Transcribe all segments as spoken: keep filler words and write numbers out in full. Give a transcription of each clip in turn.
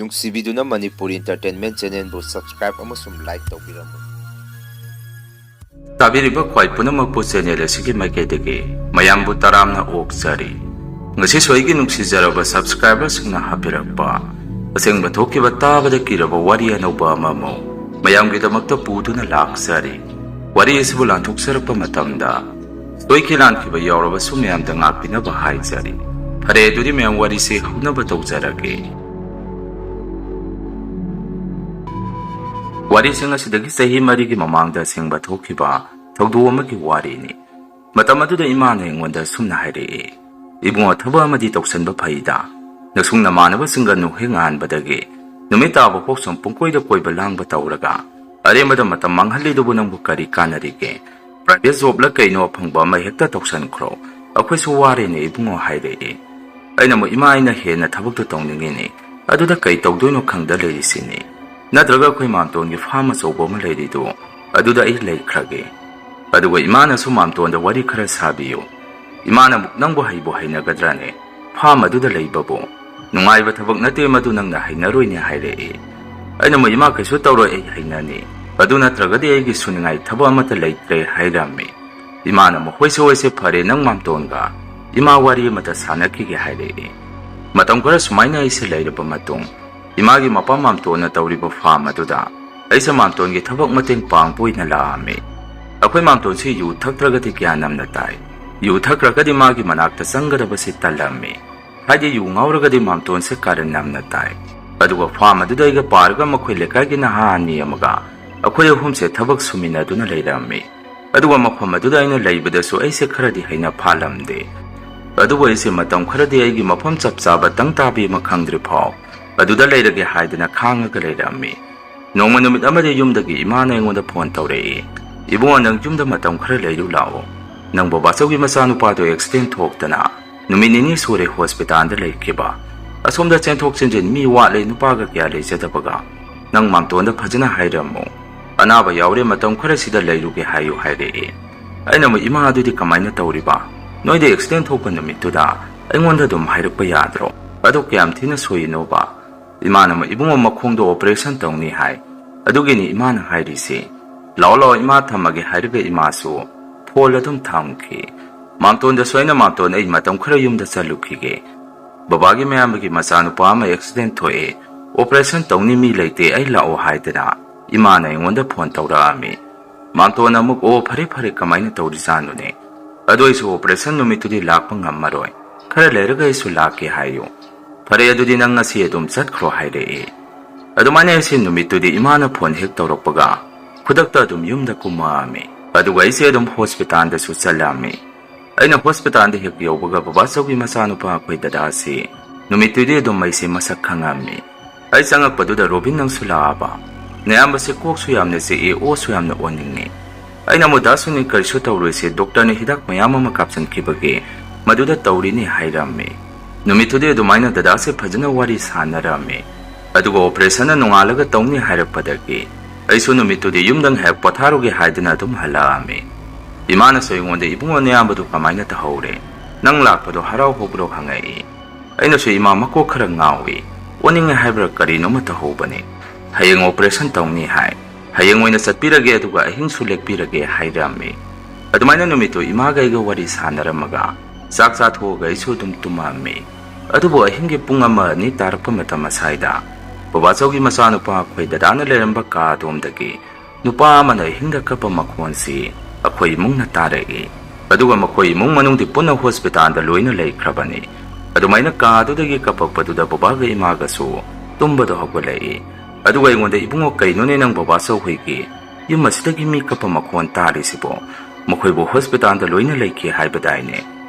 ꯅꯨꯡꯁꯤꯕꯤꯗꯨꯅ Manipuri Entertainment Channelꯕꯨ subscribe ꯑꯃꯁꯨꯡ like ꯇꯧꯕꯤꯔꯝꯃꯨ꯫ ꯇꯥꯕꯤꯔꯤꯕ ꯈ꯭ꯋꯥꯏ ꯄꯨꯝꯅꯃꯛꯄꯨ channel ꯑꯁꯤꯒꯤ ꯃꯥꯏꯀꯩꯗꯒꯤ ꯃꯌꯥꯝꯕꯨ ꯇꯔꯥꯝꯅ ꯑꯣꯛꯆꯔꯤ꯫ ꯉꯁꯤꯁꯨ ꯑꯩꯒꯤ ꯅꯨꯡꯁꯤꯖꯔꯕ subscriberꯁꯤꯡꯅ ꯍꯥꯞꯄꯤꯔꯛꯄ ꯑꯁꯦꯡꯕ ꯊꯣꯛꯈꯤꯕ ꯇꯥꯕꯗ ꯀꯤꯔꯕ ꯋꯥꯔꯤ ꯑꯅꯧꯕ ꯑꯃꯃꯨꯛ ꯃꯌꯥꯝꯒꯤꯗꯃꯛꯇ ꯄꯨꯗꯨꯅ ꯂꯥꯛꯆꯔꯤ꯫ ꯋꯥꯔꯤ ꯑꯁꯤꯕꯨ ꯂꯥꯟꯊꯣꯛꯆꯔꯛꯄ ꯃꯇꯝꯗ ꯁꯣꯏꯈꯤ ꯂꯥꯟꯈꯤꯕ ꯌꯥꯎꯔꯕꯁꯨ ꯃꯌꯥꯝꯗ ꯉꯥꯛꯄꯤꯅꯕ ꯍꯥꯏꯖꯔꯤ꯫ ꯐꯔꯦ, ꯑꯗꯨꯗꯤ ꯃꯌꯥꯝ ꯋꯥꯔꯤꯁꯤ ꯍꯧꯅꯕ ꯇꯧꯖꯔꯒꯦ꯫ ꯋꯥꯔꯤꯁꯤꯡ ꯑꯁꯤꯗꯒꯤ ꯆꯍꯤ ꯃꯔꯤꯒꯤ ꯃꯃꯥꯡꯗ ꯑꯁꯦꯡꯕ ꯊꯣꯛꯈꯤꯕ ꯊꯧꯗꯣꯛ ꯑꯃꯒꯤ ꯋꯥꯔꯤꯅꯤ꯫ ꯃꯇꯝ ꯑꯗꯨꯗ ꯏꯃꯥꯅ ꯑꯩꯉꯣꯟꯗ ꯑꯁꯨꯝꯅ ꯍꯥꯏꯔꯛꯏ, "ꯏꯕꯨꯡꯉꯣ, ꯊꯕꯛ ꯑꯃꯗꯤ ꯇꯧꯁꯟꯕ ꯐꯩꯗ꯫ ꯅꯁꯨꯡ ꯅꯃꯥꯟꯅꯕꯁꯤꯡꯒ ꯅꯨꯍꯦꯛ ꯉꯥꯟꯕꯗꯒꯤ ꯅꯨꯃꯤꯠ ꯇꯥꯕ ꯐꯥꯎ ꯁꯨꯝ ꯄꯨꯡꯀꯣꯏꯗ ꯀꯣꯏꯕ ꯂꯥꯡꯕ ꯇꯧꯔꯒ ꯑꯔꯦꯝꯕꯗ ꯃꯇꯝ ꯃꯥꯡꯍꯜꯂꯤꯗꯨꯕꯨ ꯅꯪꯕꯨ ꯀꯔꯤ ꯀꯥꯟꯅꯔꯤꯒꯦ? Private jobꯂ ꯀꯩꯅꯣ ꯑꯐꯪꯕ ꯑꯃ ꯍꯦꯛꯇ ꯇꯧꯁꯟꯈ꯭ꯔꯣ꯫ ꯑꯩꯈꯣꯏꯁꯨ ꯋꯥꯔꯦꯅꯦ ꯏꯕꯨꯡꯉꯣ," ꯍꯥꯏꯔꯛꯏ꯫ ꯑꯩꯅ ꯑꯃꯨꯛ, "ꯏꯃꯥ, ꯑꯩꯅ ꯍꯦꯟꯅ ꯊꯕꯛꯇꯣ ꯇꯧꯅꯤꯡꯉꯤꯅꯦ꯫ ꯑꯗꯨꯗ ꯀꯩ ꯇꯧꯗꯣꯏꯅꯣ ꯈꯪꯗ ꯂꯩꯔꯤꯁꯤꯅꯤ꯫ ꯅꯠꯇ꯭ꯔꯒ ꯑꯩꯈꯣꯏ ꯃꯥꯝꯇꯣꯟꯒꯤ farm ꯑꯆꯧꯕ ꯑꯃ ꯂꯩꯔꯤꯗꯣ, ꯑꯗꯨꯗ ꯑꯩ ꯂꯩꯈ꯭ꯔꯒꯦ꯫ ꯑꯗꯨꯒ ꯏꯃꯥꯅꯁꯨ ꯃꯥꯝꯇꯣꯟꯗ ꯋꯥꯔꯤ ꯈꯔ ꯁꯥꯕꯤꯌꯨ꯫ ꯏꯃꯥꯅ ꯑꯃꯨꯛ, ꯅꯪꯕꯨ ꯍꯩꯕꯨ ꯍꯩꯅꯒꯗ꯭ꯔꯥꯅꯦ? Farm ꯑꯗꯨꯗ ꯂꯩꯕꯕꯨ? ꯅꯨꯡꯉꯥꯏꯕ ꯊꯕꯛ ꯅꯠꯇꯦ ꯃꯗꯨ, ꯅꯪꯅ ꯍꯩꯅꯔꯣꯏꯅꯦ," ꯍꯥꯏꯔꯛꯏ꯫ ꯑꯩꯅ ꯑꯃꯨꯛ, "ꯏꯃꯥ, ꯀꯩꯁꯨ ꯇꯧꯔꯣꯏ, ꯑꯩ ꯍꯩꯅꯅꯤ꯫ ꯑꯗꯨ ꯅꯠꯇ꯭ꯔꯒꯗꯤ ꯑꯩꯒꯤ ꯁꯨꯅꯤꯡꯉꯥꯏ ꯊꯕꯛ ꯑꯃꯠꯇ ꯂꯩꯇ꯭ꯔꯦ," ꯍꯥꯏꯔꯝꯃꯤ꯫ ꯏꯃꯥꯅ ꯑꯃꯨꯛ, "ꯍꯣꯏꯁꯦ, ꯍꯣꯏꯁꯦ, ꯐꯔꯦ, ꯅꯪ ꯃꯥꯝꯇꯣꯟꯒ ꯏꯃꯥ ꯋꯥꯔꯤ ꯑꯃꯇ ꯁꯥꯟꯅꯈꯤꯒꯦ," ꯍꯥꯏꯔꯛꯏ꯫ ꯃꯇꯝ ꯈꯔ ꯁꯨꯃꯥꯏꯅ ꯑꯩꯁꯦ ꯂꯩꯔꯕ ꯃꯇꯨꯡ, ꯏꯃꯥꯒꯤ ꯃꯄꯥ ꯃꯥꯝꯇꯣꯟꯅ ꯇꯧꯔꯤꯕ farm ꯑꯗꯨꯗ ꯑꯩꯁꯦ ꯃꯥꯝꯇꯣꯟꯒꯤ ꯊꯕꯛ ꯃꯇꯦꯡ ꯄꯥꯡꯕ ꯑꯣꯏꯅ ꯂꯥꯛꯑꯝꯃꯤ꯫ ꯑꯩꯈꯣꯏ ꯃꯥꯝꯇꯣꯟꯁꯤ ꯌꯨ ꯊꯛꯇ꯭ꯔꯒꯗꯤ ꯀꯌꯥ ꯅꯝꯅ ꯇꯥꯏ꯫ ꯌꯨ ꯊꯛꯈ꯭ꯔꯒꯗꯤ ꯃꯥꯒꯤ ꯃꯅꯥꯛꯇ ꯆꯪꯒꯗꯕꯁꯤ ꯇꯜꯂꯝꯃꯤ꯫ ꯍꯥꯏꯗꯤ ꯌꯨ ꯉꯥꯎꯔꯒꯗꯤ ꯃꯥꯝꯇꯣꯟꯁꯦ ꯀꯥꯔꯟ ꯅꯝꯅ ꯇꯥꯏ꯫ ꯑꯗꯨꯒ farm ꯑꯗꯨꯗ ꯑꯩꯒ ꯄꯥꯔꯒ ꯃꯈꯣꯏ ꯂꯩꯀꯥꯏꯒꯤ ꯅꯍꯥ ꯑꯅꯤ ꯑꯃꯒ ꯑꯩꯈꯣꯏ ꯑꯍꯨꯝꯁꯦ ꯊꯕꯛ ꯁꯨꯃꯤꯟꯅꯗꯨꯅ ꯂꯩꯔꯝꯃꯤ꯫ ꯑꯗꯨꯒ ꯃꯐꯝ ꯑꯗꯨꯗ ꯑꯩꯅ ꯂꯩꯕꯗꯁꯨ ꯑꯩꯁꯦ ꯈꯔꯗꯤ ꯍꯩꯅ ꯐꯥꯜꯂꯝꯗꯦ꯫ ꯑꯗꯨꯕꯨ ꯑꯩꯁꯦ ꯃꯇꯝ ꯈꯔꯗꯤ ꯑꯩꯒꯤ ꯃꯐꯝ ꯆꯞ ꯆꯥꯕ ꯇꯪ ꯇꯥꯕꯤ ꯑꯃ ꯈꯪꯗ꯭ꯔꯤ ꯐꯥꯎ ꯑꯗꯨꯗ ꯂꯩꯔꯒꯦ ꯍꯥꯏꯗꯅ ꯈꯥꯡꯉꯒ ꯂꯩꯔꯝꯃꯤ꯫ ꯅꯣꯡꯃ ꯅꯨꯃꯤꯠ ꯑꯃꯗꯤ ꯌꯨꯝꯗꯒꯤ ꯏꯃꯥꯅ ꯑꯩꯉꯣꯟꯗ phone ꯇꯧꯔꯛꯏ, "ꯏꯕꯨꯡꯉꯣ, ꯅꯪ ꯌꯨꯝꯗ ꯃꯇꯝ ꯈꯔ ꯂꯩꯔꯨ ꯂꯥꯛꯑꯣ꯫ ꯅꯪ ꯕꯕꯥꯆꯧꯒꯤ ꯃꯆꯥꯅꯨꯄꯥꯗꯣ accident ꯊꯣꯛꯇꯅ ꯅꯨꯃꯤꯠ ꯅꯤꯅꯤ ꯁꯨꯔꯦ hospitalꯗ ꯂꯩꯈꯤꯕ꯫ ꯑꯁꯣꯝꯗ ꯆꯦꯟꯊꯣꯛ ꯆꯦꯟꯁꯤꯟ ꯃꯤ ꯋꯥꯠꯂꯦ, ꯅꯨꯄꯥꯒ ꯀꯌꯥ ꯂꯩꯖꯗꯕꯒ꯫ ꯅꯪ ꯃꯥꯝꯇꯣꯟꯗ ꯐꯖꯅ ꯍꯥꯏꯔꯝꯃꯨ꯫ ꯑꯅꯥꯕ ꯌꯥꯎꯔꯦ, ꯃꯇꯝ ꯈꯔꯁꯤꯗ ꯂꯩꯔꯨꯒꯦ ꯍꯥꯏꯌꯨ," ꯍꯥꯏꯔꯛꯏ꯫ ꯑꯩꯅ ꯑꯃꯨꯛ, "ꯏꯃꯥ, ꯑꯗꯨꯗꯤ ꯀꯃꯥꯏꯅ ꯇꯧꯔꯤꯕ? ꯅꯣꯏꯗ accident ꯊꯣꯛꯄ ꯅꯨꯃꯤꯠꯇꯨꯗ ꯑꯩꯉꯣꯟꯗ ꯑꯗꯨꯝ ꯍꯥꯏꯔꯛꯄ ꯌꯥꯗ꯭ꯔꯣ? ꯑꯗꯨ ꯀꯌꯥꯝ ꯊꯤꯅ ꯁꯣꯏꯔꯤꯅꯣꯕ?" ꯏꯃꯥꯅ ꯑꯃꯨꯛ, "ꯏꯕꯨꯡꯉꯣ, ꯃꯈꯣꯡꯗꯣ operation ꯇꯧꯅꯤ ꯍꯥꯏ, ꯑꯗꯨꯒꯤꯅꯤ ꯏꯃꯥꯅ ꯍꯥꯏꯔꯤꯁꯦ꯫ ꯂꯥꯛꯑꯣ, ꯂꯥꯛꯑꯣ, ꯏꯃꯥ ꯊꯝꯃꯒꯦ" ꯍꯥꯏꯔꯒ ꯏꯃꯥꯁꯨ phone ꯑꯗꯨꯝ ꯊꯝꯈꯤ꯫ ꯃꯥꯝꯇꯣꯟꯗꯁꯨ ꯑꯩꯅ, "ꯃꯥꯝꯇꯣꯟ, ꯑꯩ ꯃꯇꯝ ꯈꯔ ꯌꯨꯝꯗ ꯆꯠꯂꯨꯈꯤꯒꯦ꯫ ꯕꯕꯥꯒꯤ ꯃꯌꯥꯝꯕꯒꯤ ꯃꯆꯥꯅꯨꯄꯥ ꯑꯃ accident ꯊꯣꯛꯑꯦ, operation ꯇꯧꯅꯤ, ꯃꯤ ꯂꯩꯇꯦ, ꯑꯩ ꯂꯥꯛꯑꯣ" ꯍꯥꯏꯗꯅ ꯏꯃꯥꯅ ꯑꯩꯉꯣꯟꯗ phone ꯇꯧꯔꯛꯑꯝꯃꯤ꯫ ꯃꯥꯝꯇꯣꯟ ꯑꯃꯨꯛ, "ꯑꯣ, ꯐꯔꯦ, ꯐꯔꯦ, ꯀꯃꯥꯏꯅ ꯇꯧꯔꯤꯖꯥꯠꯅꯣꯅꯦ? ꯑꯗꯨ ꯑꯩꯁꯨ operation ꯅꯨꯃꯤꯠꯇꯨꯗꯤ ꯂꯥꯛꯄ ꯉꯝꯃꯔꯣꯏ, ꯈꯔ ꯂꯩꯔꯒ ꯑꯩꯁꯨ ꯂꯥꯛꯀꯦ" ꯍꯥꯏꯌꯨ꯫ "ꯐꯔꯦ, ꯑꯗꯨꯗꯤ ꯅꯪ ꯉꯁꯤ ꯑꯗꯨꯝ ꯆꯠꯈ꯭ꯔꯣ" ꯍꯥꯏꯔꯛꯑꯦ꯫ ꯑꯗꯨꯃꯥꯏꯅ ꯑꯩꯁꯦ ꯅꯨꯃꯤꯠꯇꯨꯗꯤ ꯏꯃꯥꯅ phone ꯍꯦꯛ ꯇꯧꯔꯛꯄꯒ ꯈꯨꯗꯛꯇ ꯑꯗꯨꯝ ꯌꯨꯝꯗ ꯀꯨꯝꯃꯛꯑꯝꯃꯤ꯫ ꯑꯗꯨꯒ ꯑꯩꯁꯦ ꯑꯗꯨꯝ hospitalꯗꯁꯨ ꯆꯠꯂꯝꯃꯤ꯫ ꯑꯩꯅ hospitalꯗ ꯍꯦꯛ ꯌꯧꯕꯒ ꯕꯕꯥꯆꯧꯒꯤ ꯃꯆꯥꯅꯨꯄꯥ ꯑꯩꯈꯣꯏ ꯗꯗꯥꯁꯤ ꯅꯨꯃꯤꯠꯇꯨꯗꯤ ꯑꯗꯨꯝ ꯑꯩꯁꯦ ꯃꯁꯛ ꯈꯪꯉꯝꯃꯤ꯫ ꯑꯩ ꯆꯪꯉꯛꯄꯗꯨꯗ, "ꯔꯣꯕꯤꯟ, ꯅꯪꯁꯨ ꯂꯥꯛꯑꯕ? ꯅꯌꯥꯝꯕꯁꯦ ꯀꯣꯛꯁꯨ ꯌꯥꯝꯅ ꯆꯤꯛꯏ, ꯑꯣꯁꯨ ꯌꯥꯝꯅ ꯑꯣꯟꯅꯤꯡꯉꯤ"꯫ ꯑꯩꯅ ꯑꯃꯨꯛ, "ꯗꯥ ꯁꯨꯅꯤꯜ, ꯀꯔꯤꯁꯨ ꯇꯧꯔꯣꯏꯁꯦ, doctorꯅ ꯍꯤꯗꯥꯛ ꯃꯌꯥꯝ ꯑꯃ ꯀꯥꯞꯁꯤꯟꯈꯤꯕꯒꯤ ꯃꯗꯨꯗ ꯇꯧꯔꯤꯅꯤ" ꯍꯥꯏꯔꯝꯃꯤ꯫ ꯅꯨꯃꯤꯠꯇꯨꯗꯤ ꯑꯗꯨꯃꯥꯏꯅ ꯗꯗꯥꯁꯦ ꯐꯖꯅ ꯋꯥꯔꯤ ꯁꯥꯟꯅꯔꯝꯃꯤ꯫ ꯑꯗꯨꯒ operation ꯅꯣꯡꯉꯥꯜꯂꯒ ꯇꯧꯅꯤ ꯍꯥꯏꯔꯛꯄꯗꯒꯤ ꯑꯩꯁꯨ ꯅꯨꯃꯤꯠꯇꯨꯗꯤ ꯌꯨꯝꯗ ꯉꯥꯏꯍꯥꯛ ꯄꯣꯊꯥꯔꯨꯒꯦ ꯍꯥꯏꯗꯨꯅ ꯑꯗꯨꯝ ꯍꯜꯂꯛꯑꯝꯃꯤ꯫ ꯏꯃꯥꯅꯁꯨ ꯑꯩꯉꯣꯟꯗ, "ꯏꯕꯨꯡꯉꯣ, ꯅꯌꯥꯝꯕꯗꯨ ꯀꯃꯥꯏꯅ ꯇꯧꯍꯧꯔꯦ? ꯅꯪ ꯂꯥꯛꯄꯗꯣ ꯍꯔꯥꯎ ꯍꯧꯕ꯭ꯔꯣ?" ꯍꯪꯉꯛꯏ꯫ ꯑꯩꯅꯁꯨ, "ꯏꯃꯥ, ꯃꯀꯣꯛ ꯈꯔ ꯉꯥꯎꯏ, ꯑꯣꯅꯤꯡꯉꯦ ꯍꯥꯏꯕ꯭ꯔꯥ ꯀꯔꯤꯅꯣꯃ ꯇꯧꯍꯧꯕꯅꯤ꯫ ꯍꯌꯦꯡ operation ꯇꯧꯅꯤ ꯍꯥꯏ꯫ ꯍꯌꯦꯡ ꯑꯣꯏꯅ ꯆꯠꯄꯤꯔꯒꯦ, ꯑꯗꯨꯒ ꯑꯍꯤꯡꯁꯨ ꯂꯦꯛꯄꯤꯔꯒꯦ" ꯍꯥꯏꯔꯝꯃꯤ꯫ ꯑꯗꯨꯃꯥꯏꯅ ꯅꯨꯃꯤꯠꯇꯨ ꯏꯃꯥꯒ ꯑꯩꯒ ꯋꯥꯔꯤ ꯁꯥꯟꯅꯔꯝꯃꯒ ꯆꯥꯛ ꯆꯥꯊꯣꯛꯑꯒ ꯑꯩꯁꯨ ꯑꯗꯨꯝ ꯇꯨꯝꯃꯝꯃꯤ꯫ ꯑꯗꯨꯕꯨ ꯑꯍꯤꯡꯒꯤ ꯄꯨꯡ ꯑꯃ ꯑꯅꯤ ꯇꯥꯔꯛꯄ ꯃꯇꯝ ꯑꯁꯥꯏꯗ ꯕꯕꯥꯆꯧꯒꯤ ꯃꯆꯥꯅꯨꯄꯥ ꯑꯩꯈꯣꯏ ꯗꯗꯥꯅ ꯂꯩꯔꯝꯕ ꯀꯥ ꯑꯗꯣꯝꯗꯒꯤ ꯅꯨꯄꯥ ꯑꯃꯅ ꯑꯍꯤꯡꯗ ꯀꯞꯄ ꯃꯈꯣꯟꯁꯤ ꯑꯩꯈꯣꯏ ꯏꯃꯨꯡꯅ ꯇꯥꯔꯛꯏ꯫ ꯑꯗꯨꯒ ꯃꯈꯣꯏ ꯏꯃꯨꯡ ꯃꯅꯨꯡꯗꯤ ꯄꯨꯟꯅ hospitalꯗ ꯂꯣꯏꯅ ꯂꯩꯈ꯭ꯔꯕꯅꯤ꯫ ꯑꯗꯨꯃꯥꯏꯅ ꯀꯥ ꯑꯗꯨꯗꯒꯤ ꯀꯞꯄꯛꯄꯗꯨꯗ ꯕꯕꯥꯒ ꯏꯃꯥꯒꯁꯨ ꯇꯨꯝꯕꯗꯣ ꯍꯧꯒꯠꯂꯛꯏ꯫ ꯑꯗꯨꯒ ꯑꯩꯉꯣꯟꯗ, "ꯏꯕꯨꯡꯉꯣ, ꯀꯩꯅꯣꯅꯦ ꯅꯪ ꯕꯕꯥꯆꯧ ꯍꯣꯏꯒꯤ ꯌꯨꯝ ꯑꯁꯤꯗꯒꯤ ꯃꯤ ꯀꯞꯄ ꯃꯈꯣꯟ ꯇꯥꯔꯤꯁꯤꯕꯣ? ꯃꯈꯣꯏꯕꯨ hospitalꯗ ꯂꯣꯏꯅ ꯂꯩꯈꯤ ꯍꯥꯏꯕꯗꯥꯏꯅꯦ?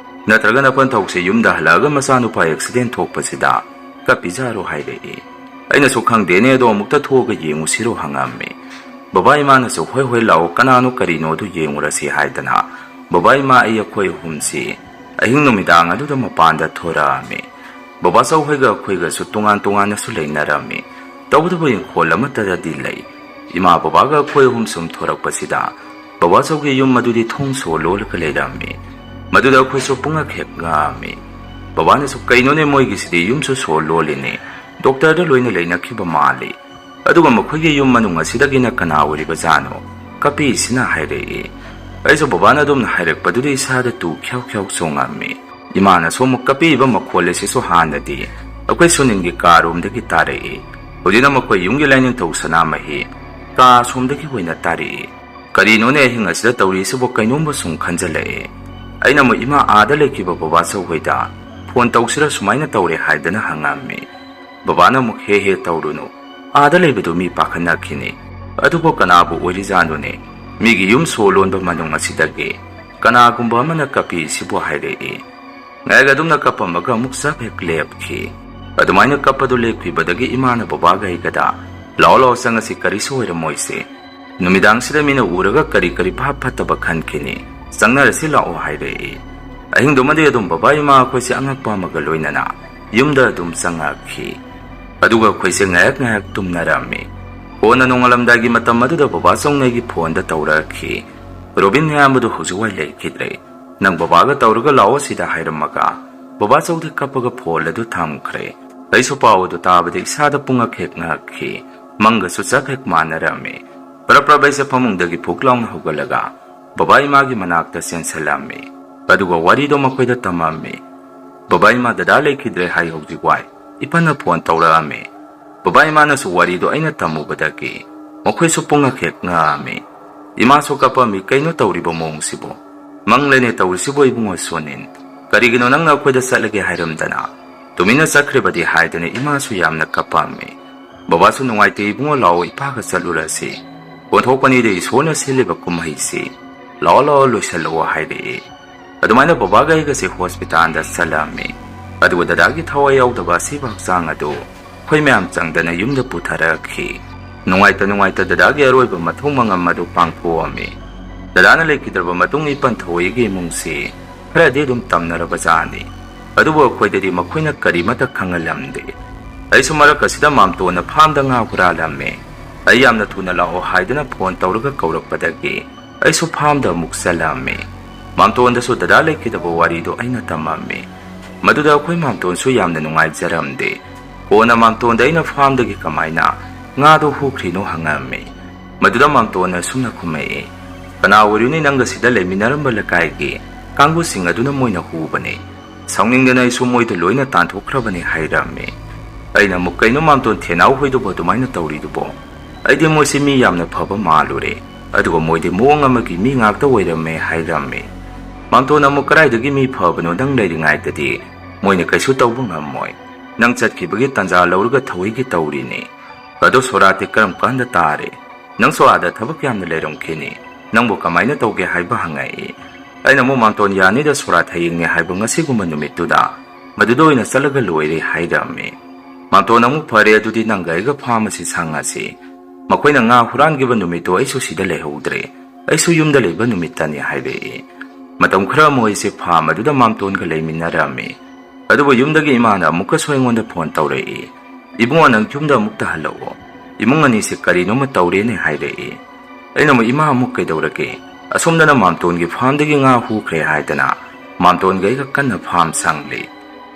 ꯅꯠꯇ꯭ꯔꯒ ꯅꯄꯟꯊꯧꯁꯦ ꯌꯨꯝꯗ ꯍꯜꯂꯛꯑꯒ ꯃꯆꯥꯅꯨꯄꯥ accident ꯊꯣꯛꯄꯁꯤꯗ ꯀꯞꯄꯤꯖꯥꯔꯣ?" ꯍꯥꯏꯔꯛꯏ꯫ ꯑꯩꯅꯁꯨ, "ꯈꯪꯗꯦꯅꯦ, ꯑꯗꯣ ꯑꯃꯨꯛꯇ ꯊꯣꯛꯑꯒ ꯌꯦꯡꯉꯨꯁꯤꯔꯣ?" ꯍꯪꯉꯝꯃꯤ꯫ ꯕꯕꯥ ꯏꯃꯥꯅꯁꯨ, "ꯍꯣꯏ, ꯍꯣꯏ, ꯂꯥꯛꯑꯣ, ꯀꯅꯥꯅꯣ ꯀꯔꯤꯅꯣ ꯑꯗꯨ ꯌꯦꯡꯉꯨꯔꯁꯤ" ꯍꯥꯏꯗꯅ ꯕꯕꯥ ꯏꯃꯥ ꯑꯩ ꯑꯩꯈꯣꯏ ꯑꯍꯨꯝꯁꯤ ꯑꯍꯤꯡ ꯅꯨꯃꯤꯗꯥꯡ ꯑꯗꯨꯗ ꯃꯄꯥꯟꯗ ꯊꯣꯔꯛꯑꯝꯃꯤ꯫ ꯕꯕꯥꯆꯧ ꯍꯣꯏꯒ ꯑꯩꯈꯣꯏꯒꯁꯨ ꯇꯣꯉꯥꯟ ꯇꯣꯉꯥꯟꯅꯁꯨ ꯂꯩꯅꯔꯝꯃꯤ꯫ ꯇꯧꯕꯇꯕꯨ ꯏꯪꯈꯣꯜ ꯑꯃꯠꯇꯗꯗꯤ ꯂꯩ꯫ ꯏꯃꯥ ꯕꯕꯥꯒ ꯑꯩꯈꯣꯏ ꯑꯍꯨꯝ ꯁꯨꯝ ꯊꯣꯔꯛꯄꯁꯤꯗ ꯕꯕꯥꯆꯧꯒꯤ ꯌꯨꯝ ꯑꯗꯨꯗꯤ ꯊꯣꯡ ꯁꯣ ꯂꯣꯜꯂꯒ ꯂꯩꯔꯝꯃꯤ꯫ ꯃꯗꯨꯗ ꯑꯩꯈꯣꯏꯁꯨ ꯄꯨꯡꯉꯛ ꯍꯦꯛ ꯉꯛꯑꯝꯃꯤ꯫ ꯕꯕꯥꯅꯁꯨ, "ꯀꯩꯅꯣꯅꯦ, ꯃꯣꯏꯒꯤꯁꯤꯗꯤ ꯌꯨꯝꯁꯨ ꯁꯣ ꯂꯣꯜꯂꯤꯅꯦ, ꯗꯣꯛꯇꯔꯗ ꯂꯣꯏꯅ ꯂꯩꯅꯈꯤꯕ ꯃꯥꯜꯂꯤ꯫ ꯑꯗꯨꯒ ꯃꯈꯣꯏꯒꯤ ꯌꯨꯝ ꯃꯅꯨꯡ ꯑꯁꯤꯗꯒꯤꯅ ꯀꯅꯥ ꯑꯣꯏꯔꯤꯕꯖꯥꯠꯅꯣ ꯀꯞꯄꯤꯁꯤꯅ ꯍꯥꯏꯔꯛꯏ꯫ ꯑꯩꯁꯨ ꯕꯕꯥꯅ ꯑꯗꯨꯝꯅ ꯍꯥꯏꯔꯛꯄꯗꯨꯗ ꯏꯁꯥꯗ ꯇꯨ ꯈ꯭ꯌꯥꯎ ꯈ꯭ꯌꯥꯎ ꯆꯣꯡꯉꯝꯃꯤ꯫ ꯏꯃꯥꯅꯁꯨ ꯑꯃꯨꯛ ꯀꯞꯄꯤꯕ ꯃꯈꯣꯜ ꯑꯁꯤꯁꯨ ꯍꯥꯟꯅꯗꯤ ꯑꯩꯈꯣꯏ ꯁꯨꯅꯤꯟꯒꯤ ꯀꯥ ꯔꯣꯝꯗꯒꯤ ꯇꯥꯔꯛꯏ꯫ ꯍꯧꯖꯤꯛꯅ ꯃꯈꯣꯏ ꯌꯨꯝꯒꯤ ꯂꯥꯏꯅꯤꯡꯊꯧ ꯁꯅꯥꯃꯍꯤ ꯀꯥ ꯑꯁꯣꯝꯗꯒꯤ ꯑꯣꯏꯅ ꯇꯥꯔꯛꯏ꯫ ꯀꯔꯤꯅꯣꯅꯦ ꯑꯍꯤꯡ ꯑꯁꯤꯗ ꯇꯧꯔꯤꯁꯤꯕꯨ, ꯀꯩꯅꯣꯝꯕꯨ ꯁꯨꯝ ꯈꯟꯖꯜꯂꯛꯑꯦ꯫ ꯑꯩꯅ ꯑꯃꯨꯛ ꯏꯃꯥ ꯑꯥꯗ ꯂꯩꯈꯤꯕ ꯕꯕꯥꯆꯧ ꯍꯣꯏꯗ ꯐꯣꯟ ꯇꯧꯁꯤꯔ ꯁꯨꯃꯥꯏꯅ ꯇꯧꯔꯦ ꯍꯥꯏꯗꯅ ꯍꯪꯉꯝꯃꯤ꯫ ꯕꯕꯥꯅ ꯑꯃꯨꯛ, "ꯍꯦ ꯍꯦ ꯇꯧꯔꯨꯅꯨ, ꯑꯥꯗ ꯂꯩꯕꯗꯨ ꯃꯤ ꯄꯥꯈꯠꯅꯈꯤꯅꯤ꯫ ꯑꯗꯨꯕꯨ ꯀꯅꯥꯕꯨ ꯑꯣꯏꯔꯤꯖꯥꯠꯅꯣꯅꯦ? ꯃꯤꯒꯤ ꯌꯨꯝ ꯁꯣ ꯂꯣꯟꯕ ꯃꯅꯨꯡ ꯑꯁꯤꯗꯒꯤ ꯀꯅꯥꯒꯨꯝꯕ ꯑꯃꯅ ꯀꯞꯄꯤꯁꯤꯕꯨ?" ꯍꯥꯏꯔꯛꯏ꯫ ꯉꯥꯏꯍꯥꯛ ꯑꯗꯨꯝꯅ ꯀꯞꯄꯝꯃꯒ ꯑꯃꯨꯛ ꯆꯞ ꯍꯦꯛ ꯂꯦꯞꯈꯤ꯫ ꯑꯗꯨꯃꯥꯏꯅ ꯀꯞꯄꯗꯨ ꯂꯦꯞꯈꯤꯕꯗꯒꯤ ꯏꯃꯥꯅ ꯕꯕꯥꯒ ꯑꯩꯒꯗ, "ꯂꯥꯛꯑꯣ ꯂꯥꯛꯑꯣ, ꯆꯪꯉꯁꯤ, ꯀꯔꯤꯁꯨ ꯑꯣꯏꯔꯝꯃꯣꯏꯁꯦ꯫ ꯅꯨꯃꯤꯗꯥꯡꯁꯤꯗ ꯃꯤꯅ ꯎꯔꯒ ꯀꯔꯤ ꯀꯔꯤ ꯚꯥꯞ ꯐꯠꯇꯕ ꯈꯟꯈꯤꯅꯤ꯫ ꯆꯪꯅꯔꯁꯤ ꯂꯥꯛꯑꯣ" ꯍꯥꯏꯔꯛꯏ꯫ ꯑꯍꯤꯡꯗꯨꯃꯗꯤ ꯑꯗꯨꯝ ꯕꯕꯥ ꯏꯃꯥ ꯑꯩꯈꯣꯏꯁꯦ ꯑꯉꯛꯄ ꯑꯃꯒ ꯂꯣꯏꯅꯅ ꯌꯨꯝꯗ ꯑꯗꯨꯝ ꯆꯪꯉꯛꯈꯤ꯫ ꯑꯗꯨꯒ ꯑꯩꯈꯣꯏꯁꯦ ꯉꯥꯏꯍꯥꯛ ꯉꯥꯏꯍꯥꯛ ꯇꯨꯝꯅꯔꯝꯃꯤ꯫ ꯀꯣꯟꯅ ꯅꯣꯡꯉꯥꯜꯂꯝꯗꯥꯏꯒꯤ ꯃꯇꯝ ꯑꯗꯨꯗ ꯕꯕꯥ ꯆꯧꯅ ꯑꯩꯒꯤ ꯐꯣꯟꯗ ꯇꯧꯔꯛꯈꯤ꯫ "ꯔꯣꯕꯤꯟ, ꯅꯌꯥꯝꯕꯗꯨ ꯍꯧꯖꯤꯛꯋꯥꯏ ꯂꯩꯈꯤꯗ꯭ꯔꯦ꯫ ꯅꯪ ꯕꯕꯥꯒ ꯇꯧꯔꯒ ꯂꯥꯛꯑꯣ ꯁꯤꯗ" ꯍꯥꯏꯔꯝꯃꯒ ꯕꯕꯥ ꯆꯧꯗꯤ ꯀꯞꯄꯒ ꯐꯣꯟ ꯑꯗꯨ ꯊꯝꯈ꯭ꯔꯦ꯫ ꯑꯩꯁꯨ ꯄꯥꯎ ꯑꯗꯨ ꯇꯥꯕꯗ ꯏꯁꯥꯗ ꯄꯨꯡꯉꯛ ꯍꯦꯛ ꯉꯛꯈꯤ꯫ ꯃꯪꯒꯁꯨ ꯆꯞ ꯍꯦꯛ ꯃꯥꯟꯅꯔꯝꯃꯤ꯫ ꯄ꯭ꯔꯞ ꯄ꯭ꯔꯞ ꯑꯩꯁꯦ ꯐꯃꯨꯡꯗꯒꯤ ꯐꯨꯛ ꯂꯥꯎꯅ ꯍꯧꯒꯠꯂꯒ ꯕꯕꯥ ꯏꯃꯥꯒꯤ ꯃꯅꯥꯛꯇ ꯆꯦꯟꯁꯤꯜꯂꯝꯃꯤ꯫ ꯑꯗꯨꯒ ꯋꯥꯔꯤꯗꯣ ꯃꯈꯣꯏꯗ ꯇꯝꯃꯝꯃꯤ꯫ "ꯕꯕꯥ ꯏꯃꯥ, ꯗꯗꯥ ꯂꯩꯈꯤꯗ꯭ꯔꯦ ꯍꯥꯏ ꯍꯧꯖꯤꯛ ꯋꯥꯏ꯫ ꯏꯄꯟꯅ ꯐꯣꯟ ꯇꯧꯔꯛꯑꯝꯃꯤ꯫ ꯕꯕꯥ ꯏꯃꯥꯅꯁꯨ ꯋꯥꯔꯤꯗꯣ ꯑꯩꯅ ꯇꯝꯃꯨꯕꯗꯒꯤ ꯃꯈꯣꯏꯁꯨ ꯄꯨꯡꯉꯛ ꯍꯦꯛ ꯉꯛꯑꯝꯃꯤ꯫ ꯏꯃꯥꯁꯨ ꯀꯞꯄꯝꯃꯤ, "ꯀꯩꯅꯣ ꯇꯧꯔꯤꯕ ꯃꯑꯣꯡꯁꯤꯕꯨ? ꯃꯪꯂꯦꯅꯦ ꯇꯧꯔꯤꯁꯤꯕꯨ ꯏꯕꯨꯡꯉꯣ ꯁꯣꯅꯤꯟ? ꯀꯔꯤꯒꯤꯅꯣ ꯅꯪꯅ ꯑꯩꯈꯣꯏꯗ ꯆꯠꯂꯒꯦ ꯍꯥꯏꯔꯝꯗꯅ ꯇꯨꯃꯤꯟꯅ ꯆꯠꯈ꯭ꯔꯤꯕꯗꯤ?" ꯍꯥꯏꯗꯅ ꯏꯃꯥꯁꯨ ꯌꯥꯝꯅ ꯀꯞꯄꯝꯃꯤ꯫ ꯕꯕꯥꯁꯨ ꯅꯨꯡꯉꯥꯏꯇꯦ, "ꯏꯕꯨꯡꯉꯣ ꯂꯥꯛꯑꯣ, ꯏꯄꯥꯒ ꯆꯠꯂꯨꯔꯁꯤ꯫ ꯑꯣꯟꯊꯣꯛꯄꯅꯤꯗ ꯏꯁꯣꯔꯅ ꯁꯤꯜꯂꯤꯕ ꯀꯨꯝꯍꯩꯁꯤ꯫ ꯂꯥꯛꯑꯣ ꯂꯥꯛꯑꯣ, ꯂꯣꯏꯁꯤꯜꯂꯛꯑꯣ" ꯍꯥꯏꯔꯛꯏ꯫ ꯑꯗꯨꯃꯥꯏꯅ ꯕꯕꯥꯒ ꯑꯩꯒꯁꯦ ꯍꯣꯁꯄꯤꯇꯥꯜꯗ ꯆꯠꯂꯝꯃꯤ꯫ ꯑꯗꯨꯒ ꯗꯗꯥꯒꯤ ꯊꯋꯥꯏ ꯌꯥꯎꯗꯕ ꯑꯁꯤꯕ ꯍꯛꯆꯥꯡ ꯑꯗꯨ ꯑꯩꯈꯣꯏ ꯃꯌꯥꯝ ꯆꯪꯗꯅ ꯌꯨꯝꯗ ꯄꯨꯊꯔꯛꯈꯤ꯫ ꯅꯨꯡꯉꯥꯏꯇ ꯅꯨꯡꯉꯥꯏꯇ ꯗꯗꯥꯒꯤ ꯑꯔꯣꯏꯕ ꯃꯊꯧ ꯃꯉꯝ ꯑꯗꯨ ꯄꯥꯡꯊꯣꯛꯑꯝꯃꯤ꯫ ꯗꯗꯥꯅ ꯂꯩꯈꯤꯗ꯭ꯔꯕ ꯃꯇꯨꯡ ꯏꯄꯟ ꯊꯧꯋꯤꯒꯤ ꯏꯃꯨꯡꯁꯤ ꯈꯔꯗꯤ ꯑꯗꯨꯝ ꯇꯝꯅꯔꯕꯖꯥꯠꯅꯤ꯫ ꯑꯗꯨꯕꯨ ꯑꯩꯈꯣꯏꯗꯗꯤ ꯃꯈꯣꯏꯅ ꯀꯔꯤꯃꯠꯇ ꯈꯪꯍꯜꯂꯝꯗꯦ꯫ ꯑꯩꯁꯨ ꯃꯔꯛ ꯑꯁꯤꯗ ꯃꯥꯝꯇꯣꯟꯅ ꯐꯥꯝꯗ ꯉꯥ ꯍꯨꯔꯥꯜꯂꯝꯃꯦ꯫ ꯑꯩ ꯌꯥꯝꯅ ꯊꯨꯅ ꯂꯥꯛꯑꯣ ꯍꯥꯏꯗꯨꯅ ꯐꯣꯟ ꯇꯧꯔꯒ ꯀꯧꯔꯛꯄꯗꯒꯤ ꯑꯩꯁꯨ ꯐꯥꯝꯗ ꯑꯃꯨꯛ ꯆꯠꯂꯝꯃꯤ꯫ ꯃꯥꯝꯇꯣꯟꯗꯁꯨ ꯗꯗꯥ ꯂꯩꯈꯤꯗꯕ ꯋꯥꯔꯤꯗꯣ ꯑꯩꯅ ꯇꯝꯃꯝꯃꯤ꯫ ꯃꯗꯨꯗ ꯑꯩꯈꯣꯏ ꯃꯥꯝꯇꯣꯟꯁꯨ ꯌꯥꯝꯅ ꯅꯨꯡꯉꯥꯏꯖꯔꯝꯗꯦ꯫ ꯀꯣꯟꯅ ꯃꯥꯝꯇꯣꯟꯗ ꯑꯩꯅ ꯐꯥꯔꯝꯗꯒꯤ ꯀꯃꯥꯏꯅ ꯉꯥꯗꯣ ꯍꯨꯈ꯭ꯔꯤꯅꯣ ꯍꯪꯉꯛꯑꯝꯃꯤ꯫ ꯃꯗꯨꯗ ꯃꯥꯝꯇꯣꯟꯅ ꯑꯁꯨꯝꯅ ꯈꯨꯝꯃꯛꯏ, "ꯀꯅꯥ ꯑꯣꯏꯔꯨꯅꯤ, ꯅꯪꯒ ꯁꯤꯗ ꯂꯩꯃꯤꯟꯅꯔꯝꯕ ꯂꯩꯀꯥꯏꯒꯤ ꯀꯥꯡꯕꯨꯁꯤꯡ ꯑꯗꯨꯅ ꯃꯣꯏꯅ ꯍꯨꯕꯅꯤ꯫ ꯁꯥꯎꯅꯤꯡꯗꯅ ꯑꯩꯁꯨ ꯃꯣꯏꯗ ꯂꯣꯏꯅ ꯇꯥꯟꯊꯣꯛꯈ꯭ꯔꯕꯅꯤ" ꯍꯥꯏꯔꯝꯃꯤ꯫ ꯑꯩꯅ ꯑꯃꯨꯛ, "ꯀꯩꯅꯣ ꯃꯥꯝꯇꯣꯟ, ꯊꯦꯅꯥꯎ ꯍꯣꯏꯗꯨꯕꯨ ꯑꯗꯨꯃꯥꯏꯅ ꯇꯧꯔꯤꯗꯨꯕꯣ? ꯑꯩꯗꯤ ꯃꯣꯏꯁꯤ ꯃꯤ ꯌꯥꯝꯅ ꯐꯕ ꯃꯥꯜꯂꯨꯔꯦ, ꯑꯗꯨꯒ ꯃꯣꯏꯗꯤ ꯃꯑꯣꯡ ꯑꯃꯒꯤ ꯃꯤ ꯉꯥꯛꯇ ꯑꯣꯏꯔꯝꯃꯦ" ꯍꯥꯏꯔꯝꯃꯤ꯫ ꯃꯥꯝꯇꯣꯟꯅ ꯑꯃꯨꯛ, "ꯀꯗꯥꯏꯗꯒꯤ ꯃꯤ ꯐꯕꯅꯣ, ꯅꯪ ꯂꯩꯔꯤꯉꯩꯗꯗꯤ ꯃꯣꯏꯅ ꯀꯩꯁꯨ ꯇꯧꯕ ꯉꯝꯃꯣꯏ꯫ ꯅꯪ ꯆꯠꯈꯤꯕꯒꯤ ꯇꯥꯟꯖꯥ ꯂꯧꯔꯒ ꯊꯧꯋꯥꯏꯒꯤ ꯇꯧꯔꯤꯅꯤ꯫ ꯑꯗꯣ ꯁꯣꯔꯥꯠꯇꯤ ꯀꯔꯝ ꯀꯥꯟꯗ ꯇꯥꯔꯦ? ꯅꯪꯁꯨ ꯑꯥꯗ ꯊꯕꯛ ꯌꯥꯝꯅ ꯂꯩꯔꯝꯈꯤꯅꯤ꯫ ꯅꯪꯕꯨ ꯀꯃꯥꯏꯅ ꯇꯧꯒꯦ?" ꯍꯥꯏꯕ ꯍꯪꯉꯛꯏ꯫ ꯑꯩꯅ ꯑꯃꯨꯛ, "ꯃꯥꯝꯇꯣꯟ, ꯌꯥꯅꯤꯗ, ꯁꯣꯔꯥꯠ ꯍꯌꯦꯡꯅꯦ ꯍꯥꯏꯕ ꯉꯁꯤꯒꯨꯝꯕ ꯅꯨꯃꯤꯠꯇꯨꯗ ꯃꯗꯨꯗ ꯑꯣꯏꯅ ꯆꯠꯂꯒ ꯂꯣꯏꯔꯦ" ꯍꯥꯏꯔꯝꯃꯤ꯫ ꯃꯥꯝꯇꯣꯟ ꯑꯃꯨꯛ, "ꯐꯔꯦ, ꯑꯗꯨꯗꯤ ꯅꯪꯒ ꯑꯩꯒ ꯐꯥꯔꯝ ꯑꯁꯤ ꯁꯪꯉꯁꯤ꯫ ꯃꯈꯣꯏꯅ ꯉꯥ ꯍꯨꯔꯥꯟꯈꯤꯕ ꯅꯨꯃꯤꯠꯇꯣ ꯑꯩꯁꯨ ꯁꯤꯗ ꯂꯩꯍꯧꯗ꯭ꯔꯦ꯫ ꯑꯩꯁꯨ ꯌꯨꯝꯗ ꯂꯩꯕ ꯅꯨꯃꯤꯠꯇꯅꯤ" ꯍꯥꯏꯔꯛꯏ꯫ ꯃꯇꯝ ꯈꯔ ꯑꯃꯨꯛ ꯑꯩꯁꯦ ꯐꯥꯔꯝ ꯑꯗꯨꯗ ꯃꯥꯝꯇꯣꯟꯒ ꯂꯩꯃꯤꯟꯅꯔꯝꯃꯤ꯫ ꯑꯗꯨꯕꯨ ꯌꯨꯝꯗꯒꯤ ꯏꯃꯥꯅ ꯑꯃꯨꯛꯀꯁꯨ ꯑꯩꯉꯣꯟꯗ ꯐꯣꯟ ꯇꯧꯔꯛꯏ, "ꯏꯕꯨꯡꯉꯣ, ꯅꯪ ꯌꯨꯝꯗ ꯑꯃꯨꯛꯇ ꯍꯜꯂꯛꯑꯣ꯫ ꯏꯃꯨꯡ ꯑꯅꯤꯁꯦ ꯀꯔꯤꯅꯣꯃ ꯇꯧꯔꯦꯅꯦ" ꯍꯥꯏꯔꯛꯏ꯫ ꯑꯩꯅ ꯑꯃꯨꯛ, "ꯏꯃꯥ, ꯑꯃꯨꯛ ꯀꯩꯗꯧꯔꯒꯦ? ꯑꯁꯣꯝꯗꯅ ꯃꯥꯝꯇꯣꯟꯒꯤ ꯐꯥꯔꯝꯗꯒꯤ ꯉꯥ ꯍꯨꯈ꯭ꯔꯦ ꯍꯥꯏꯗꯅ ꯃꯥꯝꯇꯣꯟꯒ ꯑꯩꯒ ꯀꯟꯅ ꯐꯥꯔꯝ ꯁꯪꯂꯤ꯫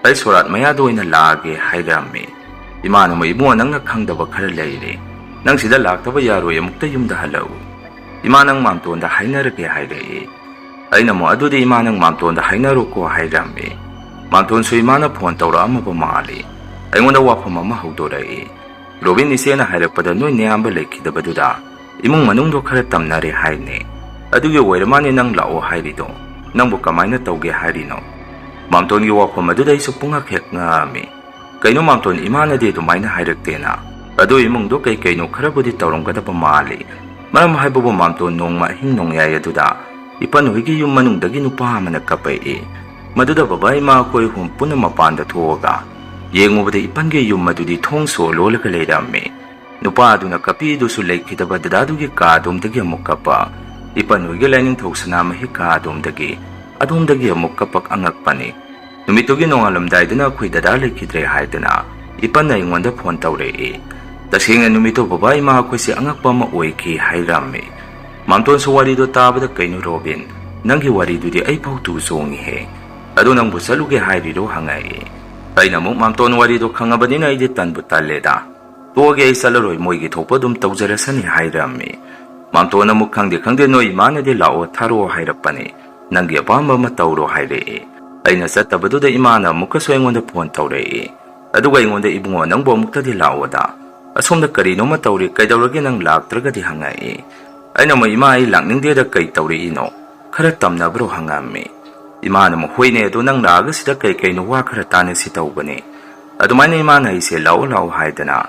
ꯑꯩ ꯁꯣꯔꯥꯠ ꯃꯌꯥꯗ ꯑꯣꯏꯅ ꯂꯥꯛꯑꯒꯦ" ꯍꯥꯏꯔꯝꯃꯤ꯫ ꯏꯃꯥꯅ ꯑꯃꯨꯛ, "ꯏꯕꯨꯡꯉꯣ, ꯅꯪꯅ ꯈꯪꯗꯕ ꯈꯔ ꯂꯩꯔꯦ꯫ ꯅꯪ ꯁꯤꯗ ꯂꯥꯛꯇꯕ ꯌꯥꯔꯣꯏ, ꯑꯃꯨꯛꯇ ꯌꯨꯝꯗ ꯍꯜꯂꯛꯎ꯫ ꯏꯃꯥ, ꯅꯪ ꯃꯥꯝꯇꯣꯟꯗ ꯍꯥꯏꯅꯔꯒꯦ" ꯍꯥꯏꯔꯛꯏ꯫ ꯑꯩꯅ ꯑꯃꯨꯛ, "ꯑꯗꯨꯗꯤ ꯏꯃꯥ, ꯅꯪ ꯃꯥꯝꯇꯣꯟꯗ ꯍꯥꯏꯅꯔꯣꯀꯣ" ꯍꯥꯏꯔꯝꯃꯤ꯫ ꯃꯥꯝꯇꯣꯟꯁꯨ ꯏꯃꯥꯅ ꯐꯣꯟ ꯇꯧꯔꯛꯑꯝꯃꯕ ꯃꯥꯜꯂꯤ꯫ ꯑꯩꯉꯣꯟꯗ ꯋꯥꯐꯝ ꯑꯃ ꯍꯧꯗꯣꯔꯛꯏ꯫ "ꯔꯣꯕꯤꯟ, ꯏꯆꯦꯅ ꯍꯥꯏꯔꯛꯄꯗ ꯅꯣꯏ ꯅꯌꯥꯝꯕ ꯂꯩꯈꯤꯗꯕꯗꯨꯗ ꯏꯃꯨꯡ ꯃꯅꯨꯡꯗꯣ ꯈꯔ ꯇꯝꯅꯔꯦ ꯍꯥꯏꯅꯦ꯫ ꯑꯗꯨꯒꯤ ꯑꯣꯏꯔ ꯃꯥꯅꯦ ꯅꯪ ꯂꯥꯛꯑꯣ ꯍꯥꯏꯔꯤꯗꯣ꯫ ꯅꯪꯕꯨ ꯀꯃꯥꯏꯅ ꯇꯧꯒꯦ ꯍꯥꯏꯔꯤꯅꯣ?" ꯃꯥꯝꯇꯣꯟꯒꯤ ꯋꯥꯐꯝ ꯑꯗꯨꯗ ꯑꯩꯁꯨ ꯄꯨꯡꯉꯛ ꯍꯦꯛ ꯉꯛꯑꯝꯃꯤ꯫ "ꯀꯩꯅꯣ ꯃꯥꯝꯇꯣꯟ, ꯏꯃꯥꯅꯗꯤ ꯑꯗꯨꯃꯥꯏꯅ ꯍꯥꯏꯔꯛꯇꯦꯅ꯫ ꯑꯗꯨ ꯏꯃꯨꯡꯗꯣ ꯀꯩ ꯀꯩꯅꯣ ꯈꯔꯕꯨꯗꯤ ꯇꯧꯔꯝꯒꯗꯕ ꯃꯥꯜꯂꯤ꯫ ꯃꯔꯝ ꯍꯥꯏꯕꯕꯨ ꯃꯥꯝꯇꯣꯟ, ꯅꯣꯡꯃ ꯑꯍꯤꯡ ꯅꯣꯡꯌꯥꯏ ꯑꯗꯨꯗ ꯏꯄꯟ ꯍꯣꯏꯒꯤ ꯌꯨꯝ ꯃꯅꯨꯡꯗꯒꯤ ꯅꯨꯄꯥ ꯑꯃꯅ ꯀꯞꯄꯛꯏ꯫ ꯃꯗꯨꯗ ꯕꯕꯥ ꯏꯃꯥ ꯑꯩꯈꯣꯏ ꯑꯍꯨꯝ ꯄꯨꯟꯅ ꯃꯄꯥꯟꯗ ꯊꯣꯛꯑꯒ ꯌꯦꯡꯉꯨꯕꯗ ꯏꯄꯟꯒꯤ ꯌꯨꯝ ꯑꯗꯨꯗꯤ ꯊꯣꯡ ꯁꯣ ꯂꯣꯜꯂꯒ ꯂꯩꯔꯝꯃꯤ꯫ ꯅꯨꯄꯥ ꯑꯗꯨꯅ ꯀꯞꯄꯤꯗꯨꯁꯨ ꯂꯩꯈꯤꯗꯕ ꯗꯗꯥꯗꯨꯒꯤ ꯀꯥ ꯑꯗꯣꯝꯗꯒꯤ ꯑꯃꯨꯛ ꯀꯞꯄ, ꯏꯄꯟ ꯍꯣꯏꯒꯤ ꯂꯥꯏꯅꯤꯡꯊꯧ ꯁꯅꯥꯃꯍꯤ ꯀꯥ ꯑꯗꯣꯝꯗꯒꯤ, ꯑꯗꯣꯝꯗꯒꯤ ꯑꯃꯨꯛ ꯀꯞꯄꯛ ꯑꯉꯛꯄꯅꯤ꯫ ꯅꯨꯃꯤꯠꯇꯨꯒꯤ ꯅꯣꯡꯉꯥꯜꯂꯝꯗꯥꯏꯗꯅ ꯑꯩꯈꯣꯏ ꯗꯗꯥ ꯂꯩꯈꯤꯗ꯭ꯔꯦ ꯍꯥꯏꯗꯅ ꯏꯄꯟꯅ ꯑꯩꯉꯣꯟꯗ ꯐꯣꯟ ꯇꯧꯔꯛꯏ꯫ ꯇꯁꯦꯡꯅ ꯅꯨꯃꯤꯠꯇꯨ ꯕꯕꯥ ꯏꯃꯥ ꯑꯩꯈꯣꯏꯁꯦ ꯑꯉꯛꯄ ꯑꯃ ꯑꯣꯏꯈꯤ" ꯍꯥꯏꯔꯝꯃꯤ꯫ ꯃꯥꯝꯇꯣꯟꯁꯨ ꯋꯥꯔꯤꯗꯣ ꯇꯥꯕꯗ, "ꯀꯩꯅꯣ ꯔꯣꯕꯤꯟ, ꯅꯪꯒꯤ ꯋꯥꯔꯤꯗꯨꯗꯤ ꯑꯩ ꯐꯥꯎ ꯇꯨ ꯆꯣꯡꯉꯤꯍꯦ꯫ ꯑꯗꯣ ꯅꯪꯕꯨ ꯆꯠꯂꯨꯒꯦ ꯍꯥꯏꯔꯤꯔꯣ?" ꯍꯪꯉꯛꯏ꯫ ꯑꯩꯅ ꯑꯃꯨꯛ, "ꯃꯥꯝꯇꯣꯟ, ꯋꯥꯔꯤꯗꯣ ꯈꯪꯉꯕꯅꯤꯅ ꯑꯩꯗꯤ ꯇꯟꯕꯨ ꯇꯜꯂꯦꯗ꯫ ꯇꯣꯛꯑꯒꯦ, ꯑꯩ ꯆꯠꯂꯔꯣꯏ, ꯃꯣꯏꯒꯤ ꯊꯣꯛꯄ ꯑꯗꯨꯝ ꯇꯧꯖꯔꯁꯅꯤ" ꯍꯥꯏꯔꯝꯃꯤ꯫ ꯃꯥꯝꯇꯣꯟꯅ ꯑꯃꯨꯛ, "ꯈꯪꯗꯦ ꯈꯪꯗꯦ, ꯅꯣꯏ ꯏꯃꯥꯅꯗꯤ ꯂꯥꯛꯑꯣ ꯊꯥꯔꯛꯑꯣ ꯍꯥꯏꯔꯛꯄꯅꯤ, ꯅꯪꯒꯤ ꯑꯄꯥꯝꯕ ꯑꯃ ꯇꯧꯔꯣ" ꯍꯥꯏꯔꯛꯏ꯫ ꯑꯩꯅ ꯆꯠꯇꯕꯗꯨꯗ ꯏꯃꯥꯅ ꯑꯃꯨꯛꯀꯁꯨ ꯑꯩꯉꯣꯟꯗ ꯐꯣꯟ ꯇꯧꯔꯛꯏ꯫ ꯑꯗꯨꯒ ꯑꯩꯉꯣꯟꯗ, "ꯏꯕꯨꯡꯉꯣ, ꯅꯪꯕꯨ ꯑꯃꯨꯛꯇꯗꯤ ꯂꯥꯛꯑꯣꯗ꯫ ꯑꯁꯣꯝꯗ ꯀꯔꯤꯅꯣꯃ ꯇꯧꯔꯤ, ꯀꯩꯗꯧꯔꯒꯦ ꯅꯪ ꯂꯥꯛꯇ꯭ꯔꯒꯗꯤ?" ꯍꯪꯉꯛꯏ꯫ ꯑꯩꯅ ꯑꯃꯨꯛ, "ꯏꯃꯥ, ꯑꯩ ꯂꯥꯛꯅꯤꯡꯗꯦꯗ, ꯀꯩ ꯇꯧꯔꯛꯏꯅꯣ? ꯈꯔ ꯇꯝꯅꯕ꯭ꯔꯣ?" ꯍꯪꯉꯝꯃꯤ꯫ ꯏꯃꯥꯅ ꯑꯃꯨꯛ, "ꯍꯣꯏꯅꯦ, ꯑꯗꯣ ꯅꯪ ꯂꯥꯛꯑꯒ ꯁꯤꯗ ꯀꯩ ꯀꯩꯅꯣ ꯋꯥ ꯈꯔ ꯇꯥꯟꯅꯁꯤ ꯇꯧꯕꯅꯤ"꯫ ꯑꯗꯨꯃꯥꯏꯅ ꯏꯃꯥꯅ ꯑꯩꯁꯦ ꯂꯥꯛꯑꯣ ꯂꯥꯛꯑꯣ ꯍꯥꯏꯗꯅ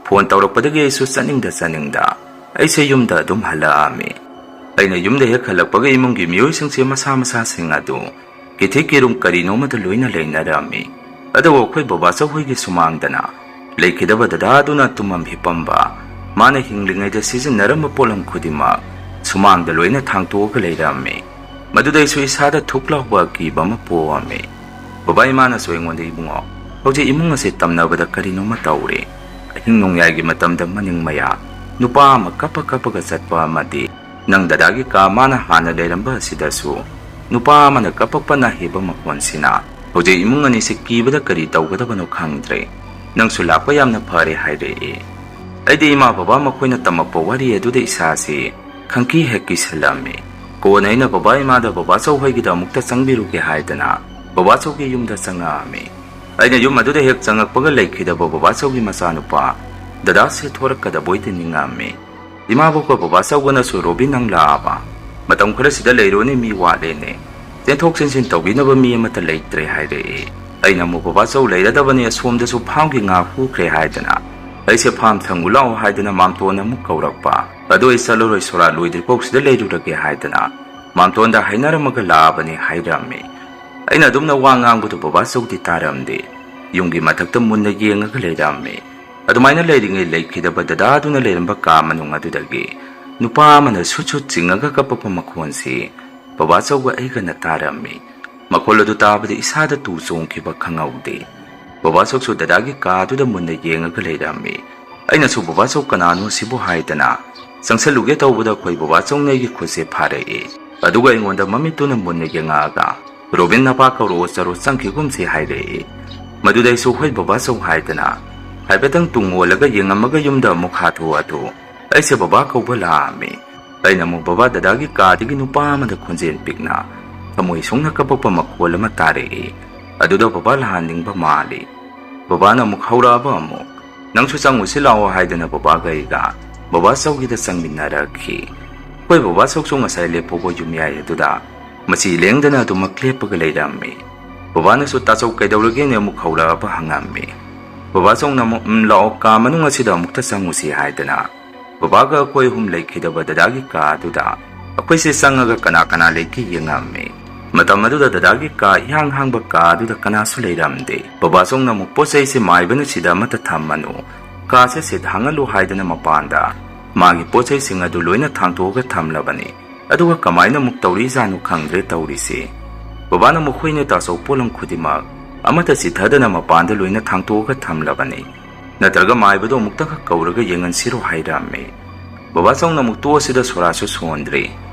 ꯐꯣꯟ ꯇꯧꯔꯛꯄꯗꯒꯤ ꯑꯩꯁꯨ ꯆꯠꯅꯤꯡꯗ ꯆꯠꯅꯤꯡꯗ ꯑꯩꯁꯦ ꯌꯨꯝꯗ ꯑꯗꯨꯝ ꯍꯜꯂꯛꯑꯝꯃꯤ꯫ ꯑꯩꯅ ꯌꯨꯝꯗ ꯍꯦꯛ ꯍꯜꯂꯛꯄꯒ ꯏꯃꯨꯡꯒꯤ ꯃꯤꯑꯣꯏꯁꯤꯡꯁꯦ ꯃꯁꯥ ꯃꯁꯥꯁꯤꯡ ꯑꯗꯨ ꯀꯤꯊꯤ ꯀꯤꯔꯨꯝ ꯀꯔꯤꯅꯣꯃꯗ ꯂꯣꯏꯅ ꯂꯩꯅꯔꯝꯃꯤ꯫ ꯑꯗꯨꯕꯨ ꯑꯩꯈꯣꯏ ꯕꯕꯥꯆꯧ ꯍꯣꯏꯒꯤ ꯁꯨꯃꯥꯡꯗꯅ ꯂꯩꯈꯤꯗꯕ ꯗꯗꯥꯗꯨꯅ ꯇꯨꯝꯐꯝ ꯍꯤꯞꯄꯝꯕ, ꯃꯥꯅ ꯍꯤꯡꯂꯤꯉꯩꯗ ꯁꯤꯖꯤꯟꯅꯔꯝꯕ ꯄꯣꯠꯂꯝ ꯈꯨꯗꯤꯡꯃꯛ ꯁꯨꯃꯥꯡꯗ ꯂꯣꯏꯅ ꯊꯥꯡꯇꯣꯛꯑꯒ ꯂꯩꯔꯝꯃꯤ꯫ ꯃꯗꯨꯗ ꯑꯩꯁꯨ ꯏꯁꯥꯗ ꯊꯨꯛ ꯂꯥꯎꯕ ꯑꯀꯤꯕ ꯑꯃ ꯄꯣꯛꯑꯝꯃꯤ꯫ ꯕꯕꯥ ꯏꯃꯥꯅꯁꯨ ꯑꯩꯉꯣꯟꯗ, "ꯏꯕꯨꯡꯉꯣ, ꯍꯧꯖꯤꯛ ꯏꯃꯨꯡ ꯑꯁꯤ ꯇꯝꯅꯕꯗ ꯀꯔꯤꯅꯣꯃ ꯇꯧꯔꯦ꯫ ꯑꯍꯤꯡ ꯅꯣꯡꯌꯥꯏꯒꯤ ꯃꯇꯝꯗ ꯃꯅꯤꯡ ꯃꯌꯥ ꯅꯨꯄꯥ ꯑꯃ ꯀꯞꯄ ꯀꯞꯄꯒ ꯆꯠꯄ ꯑꯃꯗꯤ ꯅꯪ ꯗꯗꯥꯒꯤ ꯀꯥ ꯃꯥꯅ ꯍꯥꯟꯅ ꯂꯩꯔꯝꯕ ꯑꯁꯤꯗꯁꯨ ꯅꯨꯄꯥ ꯑꯃꯅ ꯀꯞꯄꯛꯄ ꯅꯥꯍꯦꯕ ꯃꯈꯣꯟꯁꯤꯅ ꯍꯧꯖꯤꯛ ꯏꯃꯨꯡ ꯑꯅꯤꯁꯤ ꯀꯤꯕꯗ ꯀꯔꯤ ꯇꯧꯒꯗꯕꯅꯣ ꯈꯪꯗ꯭ꯔꯦ꯫ ꯅꯪꯁꯨ ꯂꯥꯛꯄ ꯌꯥꯝꯅ ꯐꯔꯦ" ꯍꯥꯏꯔꯛꯑꯦ꯫ ꯑꯩꯗꯤ ꯏꯃꯥ ꯕꯕꯥ ꯃꯈꯣꯏꯅ ꯇꯝꯃꯛꯄ ꯋꯥꯔꯤ ꯑꯗꯨꯗ ꯏꯁꯥꯁꯤ ꯈꯪꯀꯤ ꯍꯦꯛ ꯀꯤꯁꯜꯂꯝꯃꯤ꯫ ꯀꯣꯟꯅ ꯑꯩꯅ ꯕꯕꯥ ꯏꯃꯥꯗ ꯕꯕꯥꯆꯧ ꯍꯣꯏꯒꯤꯗ ꯑꯃꯨꯛꯇ ꯆꯪꯕꯤꯔꯨꯒꯦ ꯍꯥꯏꯗꯅ ꯕꯕꯥꯆꯧꯒꯤ ꯌꯨꯝꯗ ꯆꯪꯉꯛꯑꯝꯃꯤ꯫ ꯑꯩꯅ ꯌꯨꯝ ꯑꯗꯨꯗ ꯍꯦꯛ ꯆꯪꯉꯛꯄꯒ ꯂꯩꯈꯤꯗꯕ ꯕꯕꯥꯆꯧꯒꯤ ꯃꯆꯥꯅꯨꯄꯥ ꯗꯗꯥꯁꯦ ꯊꯣꯔꯛꯀꯗꯕꯣꯏꯗ ꯅꯤꯡꯉꯝꯃꯤ꯫ ꯏꯃꯥꯕꯣꯛꯀ ꯕꯕꯥꯆꯧꯒꯅꯁꯨ, "ꯔꯣꯕꯤꯟ, ꯅꯪ ꯂꯥꯛꯑꯕ? ꯃꯇꯝ ꯈꯔ ꯁꯤꯗ ꯂꯩꯔꯨꯅꯦ, ꯃꯤ ꯋꯥꯠꯂꯦꯅꯦ꯫ ꯆꯦꯟꯊꯣꯛ ꯆꯦꯟꯁꯤꯟ ꯇꯧꯕꯤꯅꯕ ꯃꯤ ꯑꯃꯠꯇ ꯂꯩꯇ꯭ꯔꯦ" ꯍꯥꯏꯔꯛꯑꯦ꯫ ꯑꯩꯅ ꯑꯃꯨꯛ, "ꯕꯕꯥꯆꯧ ꯂꯩꯔꯗꯕꯅꯤ, ꯑꯁꯣꯝꯗꯁꯨ ꯐꯥꯝꯒꯤ ꯉꯥ ꯍꯨꯈ꯭ꯔꯦ" ꯍꯥꯏꯗꯅ ꯑꯩꯁꯦ ꯐꯥꯝ ꯁꯪꯉꯨ ꯂꯥꯛꯑꯣ ꯍꯥꯏꯗꯅ ꯃꯥꯝꯇꯣꯟꯅ ꯑꯃꯨꯛ ꯀꯧꯔꯛꯄ꯫ "ꯑꯗꯨ ꯑꯩ ꯆꯠꯂꯔꯣꯏ, ꯁꯣꯔꯥ ꯂꯣꯏꯗ꯭ꯔꯤꯐꯥꯎ ꯁꯤꯗ ꯂꯩꯔꯨꯔꯒꯦ" ꯍꯥꯏꯗꯅ ꯃꯥꯝꯇꯣꯟꯗ ꯍꯥꯏꯅꯔꯝꯃꯒ ꯂꯥꯛꯑꯕꯅꯤ ꯍꯥꯏꯔꯝꯃꯤ꯫ ꯑꯩꯅ ꯑꯗꯨꯝꯅ ꯋꯥ ꯉꯥꯡꯕꯗꯨ ꯕꯕꯥꯆꯧꯗꯤ ꯇꯥꯔꯝꯗꯦ꯫ ꯌꯨꯝꯒꯤ ꯃꯊꯛꯇ ꯃꯨꯟꯅ ꯌꯦꯡꯉꯒ ꯂꯩꯔꯝꯃꯤ꯫ ꯑꯗꯨꯃꯥꯏꯅ ꯂꯩꯔꯤꯉꯩ ꯂꯩꯈꯤꯗꯕ ꯗꯗꯥꯗꯨꯅ ꯂꯩꯔꯝꯕ ꯀꯥ ꯃꯅꯨꯡ ꯑꯗꯨꯗꯒꯤ ꯅꯨꯄꯥ ꯑꯃꯅ ꯁꯨꯠ ꯁꯨꯠ ꯆꯤꯡꯉꯒ ꯀꯞꯄꯛꯄ ꯃꯈꯣꯟꯁꯤ ꯕꯕꯥꯆꯧꯒ ꯑꯩꯒꯅ ꯇꯥꯔꯝꯃꯤ꯫ ꯃꯈꯣꯜ ꯑꯗꯨ ꯇꯥꯕꯗ ꯏꯁꯥꯗ ꯇꯨ ꯆꯣꯡꯈꯤꯕ ꯈꯪꯍꯧꯗꯦ꯫ ꯕꯕꯥꯆꯧꯁꯨ ꯗꯗꯥꯒꯤ ꯀꯥꯗꯨꯗ ꯃꯨꯟꯅ ꯌꯦꯡꯉꯒ ꯂꯩꯔꯝꯃꯤ꯫ ꯑꯩꯅꯁꯨ, "ꯕꯕꯥꯆꯧ, ꯀꯅꯥꯅꯣ ꯁꯤꯕꯨ?" ꯍꯥꯏꯗꯅ ꯆꯪꯁꯜꯂꯨꯒꯦ ꯇꯧꯕꯗ ꯑꯩꯈꯣꯏ ꯕꯕꯥꯆꯧꯅ ꯑꯩꯒꯤ ꯈꯨꯠꯁꯦ ꯐꯥꯔꯛꯏ꯫ ꯑꯗꯨꯒ ꯑꯩꯉꯣꯟꯗ ꯃꯃꯤꯠꯇꯨꯅ ꯃꯨꯟꯅ ꯌꯦꯡꯉꯛꯑꯒ, "ꯔꯣꯕꯤꯟ, ꯅꯄꯥ ꯀꯧꯔꯛꯑꯣ, ꯆꯠꯂꯣ, ꯆꯪꯈꯤꯒꯨꯝꯁꯤ" ꯍꯥꯏꯔꯛꯏ꯫ ꯃꯗꯨꯗ ꯑꯩꯁꯨ "ꯍꯣꯏ ꯕꯕꯥ ꯆꯧ" ꯍꯥꯏꯗꯅ ꯍꯥꯏꯐꯦꯠꯇꯪ ꯇꯨꯡ ꯑꯣꯜꯂꯒ ꯌꯦꯡꯉꯝꯃꯒ ꯌꯨꯝꯗ ꯑꯃꯨꯛ ꯍꯥꯊꯨ ꯍꯥꯊꯨ ꯑꯩꯁꯦ ꯕꯕꯥ ꯀꯧꯕ ꯂꯥꯛꯑꯝꯃꯤ꯫ ꯑꯩꯅ ꯑꯃꯨꯛ ꯕꯕꯥ ꯗꯗꯥꯒꯤ ꯀꯥꯗꯒꯤ ꯅꯨꯄꯥ ꯑꯃꯗ ꯈꯣꯟꯖꯦꯜ ꯄꯤꯛꯅ ꯊꯃꯣꯏ ꯁꯣꯛꯅ ꯀꯞꯄꯛꯄ ꯃꯈꯣꯜ ꯑꯃ ꯇꯥꯔꯛꯏ꯫ ꯑꯗꯨꯗ ꯕꯕꯥ ꯂꯥꯛꯍꯟꯅꯤꯡꯕ ꯃꯥꯜꯂꯤ꯫ ꯕꯕꯥꯅ ꯑꯃꯨꯛ ꯍꯧꯔꯛꯑꯕ ꯑꯃꯨꯛ, "ꯅꯪꯁꯨ ꯆꯪꯉꯨꯁꯤ ꯂꯥꯛꯑꯣ" ꯍꯥꯏꯗꯅ ꯕꯕꯥꯒ ꯑꯩꯒ ꯕꯕꯥ ꯆꯧꯒꯤꯗ ꯆꯪꯃꯤꯟꯅꯔꯛꯈꯤ꯫ ꯑꯩꯈꯣꯏ ꯕꯕꯥ ꯆꯧꯁꯨ ꯉꯁꯥꯏ ꯂꯦꯞꯍꯧꯕ ꯌꯨꯝꯌꯥꯏ ꯑꯗꯨꯗ ꯃꯆꯤ ꯂꯦꯡꯗꯅ ꯑꯗꯨꯃꯛ ꯂꯦꯞꯄꯒ ꯂꯩꯔꯝꯃꯤ꯫ ꯕꯕꯥꯅꯁꯨ "ꯇꯥꯆꯧ ꯀꯩꯗꯧꯔꯒꯦꯅꯦ?" ꯑꯃꯨꯛ ꯍꯧꯔꯛꯑꯕ ꯍꯪꯉꯝꯃꯤ꯫ ꯕꯕꯥ ꯆꯧꯅ ꯑꯃꯨꯛ, "ꯎꯝ, ꯂꯥꯛꯑꯣ, ꯀꯥ ꯃꯅꯨꯡ ꯑꯁꯤꯗ ꯑꯃꯨꯛꯇ ꯆꯪꯉꯨꯁꯤ" ꯍꯥꯏꯗꯅ ꯕꯕꯥꯒ ꯑꯩꯈꯣꯏ ꯑꯍꯨꯝ ꯂꯩꯈꯤꯗꯕ ꯗꯗꯥꯒꯤ ꯀꯥ ꯑꯗꯨꯗ ꯑꯩꯈꯣꯏꯁꯦ ꯆꯪꯉꯒ ꯀꯅꯥ ꯀꯅꯥ ꯂꯩꯒꯦ ꯌꯦꯡꯉꯝꯃꯤ꯫ ꯃꯇꯝ ꯑꯗꯨꯗ ꯗꯗꯥꯒꯤ ꯀꯥ ꯏꯍꯥꯡ ꯍꯥꯡꯕ ꯀꯥ ꯑꯗꯨꯗ ꯀꯅꯥꯁꯨ ꯂꯩꯔꯝꯗꯦ꯫ ꯕꯕꯥ ꯆꯧꯅ ꯑꯃꯨꯛ "ꯄꯣꯠ ꯆꯩꯁꯦ ꯃꯥꯏꯕꯅ ꯁꯤꯗ ꯑꯃꯠꯇ ꯊꯝꯃꯅꯨ, ꯀꯥꯁꯦ ꯁꯤꯠ ꯍꯥꯡꯍꯜꯂꯨ" ꯍꯥꯏꯗꯅ ꯃꯄꯥꯟꯗ ꯃꯥꯒꯤ ꯄꯣꯠ ꯆꯩꯁꯤꯡ ꯑꯗꯨ ꯂꯣꯏꯅ ꯊꯥꯡꯇꯣꯛꯑꯒ ꯊꯝꯂꯕꯅꯤ꯫ ꯑꯗꯨꯒ ꯀꯃꯥꯏꯅ ꯑꯃꯨꯛ ꯇꯧꯔꯤꯖꯥꯠꯅꯣ ꯈꯪꯗ꯭ꯔꯦ ꯇꯧꯔꯤꯁꯦ꯫ ꯕꯕꯥꯅ ꯃꯈꯣꯏꯅ ꯇꯥꯆꯧ ꯄꯣꯠꯂꯝ ꯈꯨꯗꯤꯡꯃꯛ ꯑꯃꯠꯇ ꯆꯤꯊꯗꯅ ꯃꯄꯥꯟꯗ ꯂꯣꯏꯅ ꯊꯥꯡꯇꯣꯛꯑꯒ ꯊꯝꯂꯕꯅꯤ꯫ ꯅꯠꯇ꯭ꯔꯒ ꯃꯥꯏꯕꯗꯣ ꯑꯃꯨꯛꯇꯪꯈꯛ ꯀꯧꯔꯒ ꯌꯦꯡꯍꯟꯁꯤꯔꯣ ꯍꯥꯏꯔꯝꯃꯤ꯫ ꯕꯕꯥ ꯆꯧꯅ ꯑꯃꯨꯛ "ꯇꯣꯛꯑꯁꯤꯗ ꯁꯣꯔꯥꯁꯨ ꯁꯣꯟꯗ꯭ꯔꯤ꯫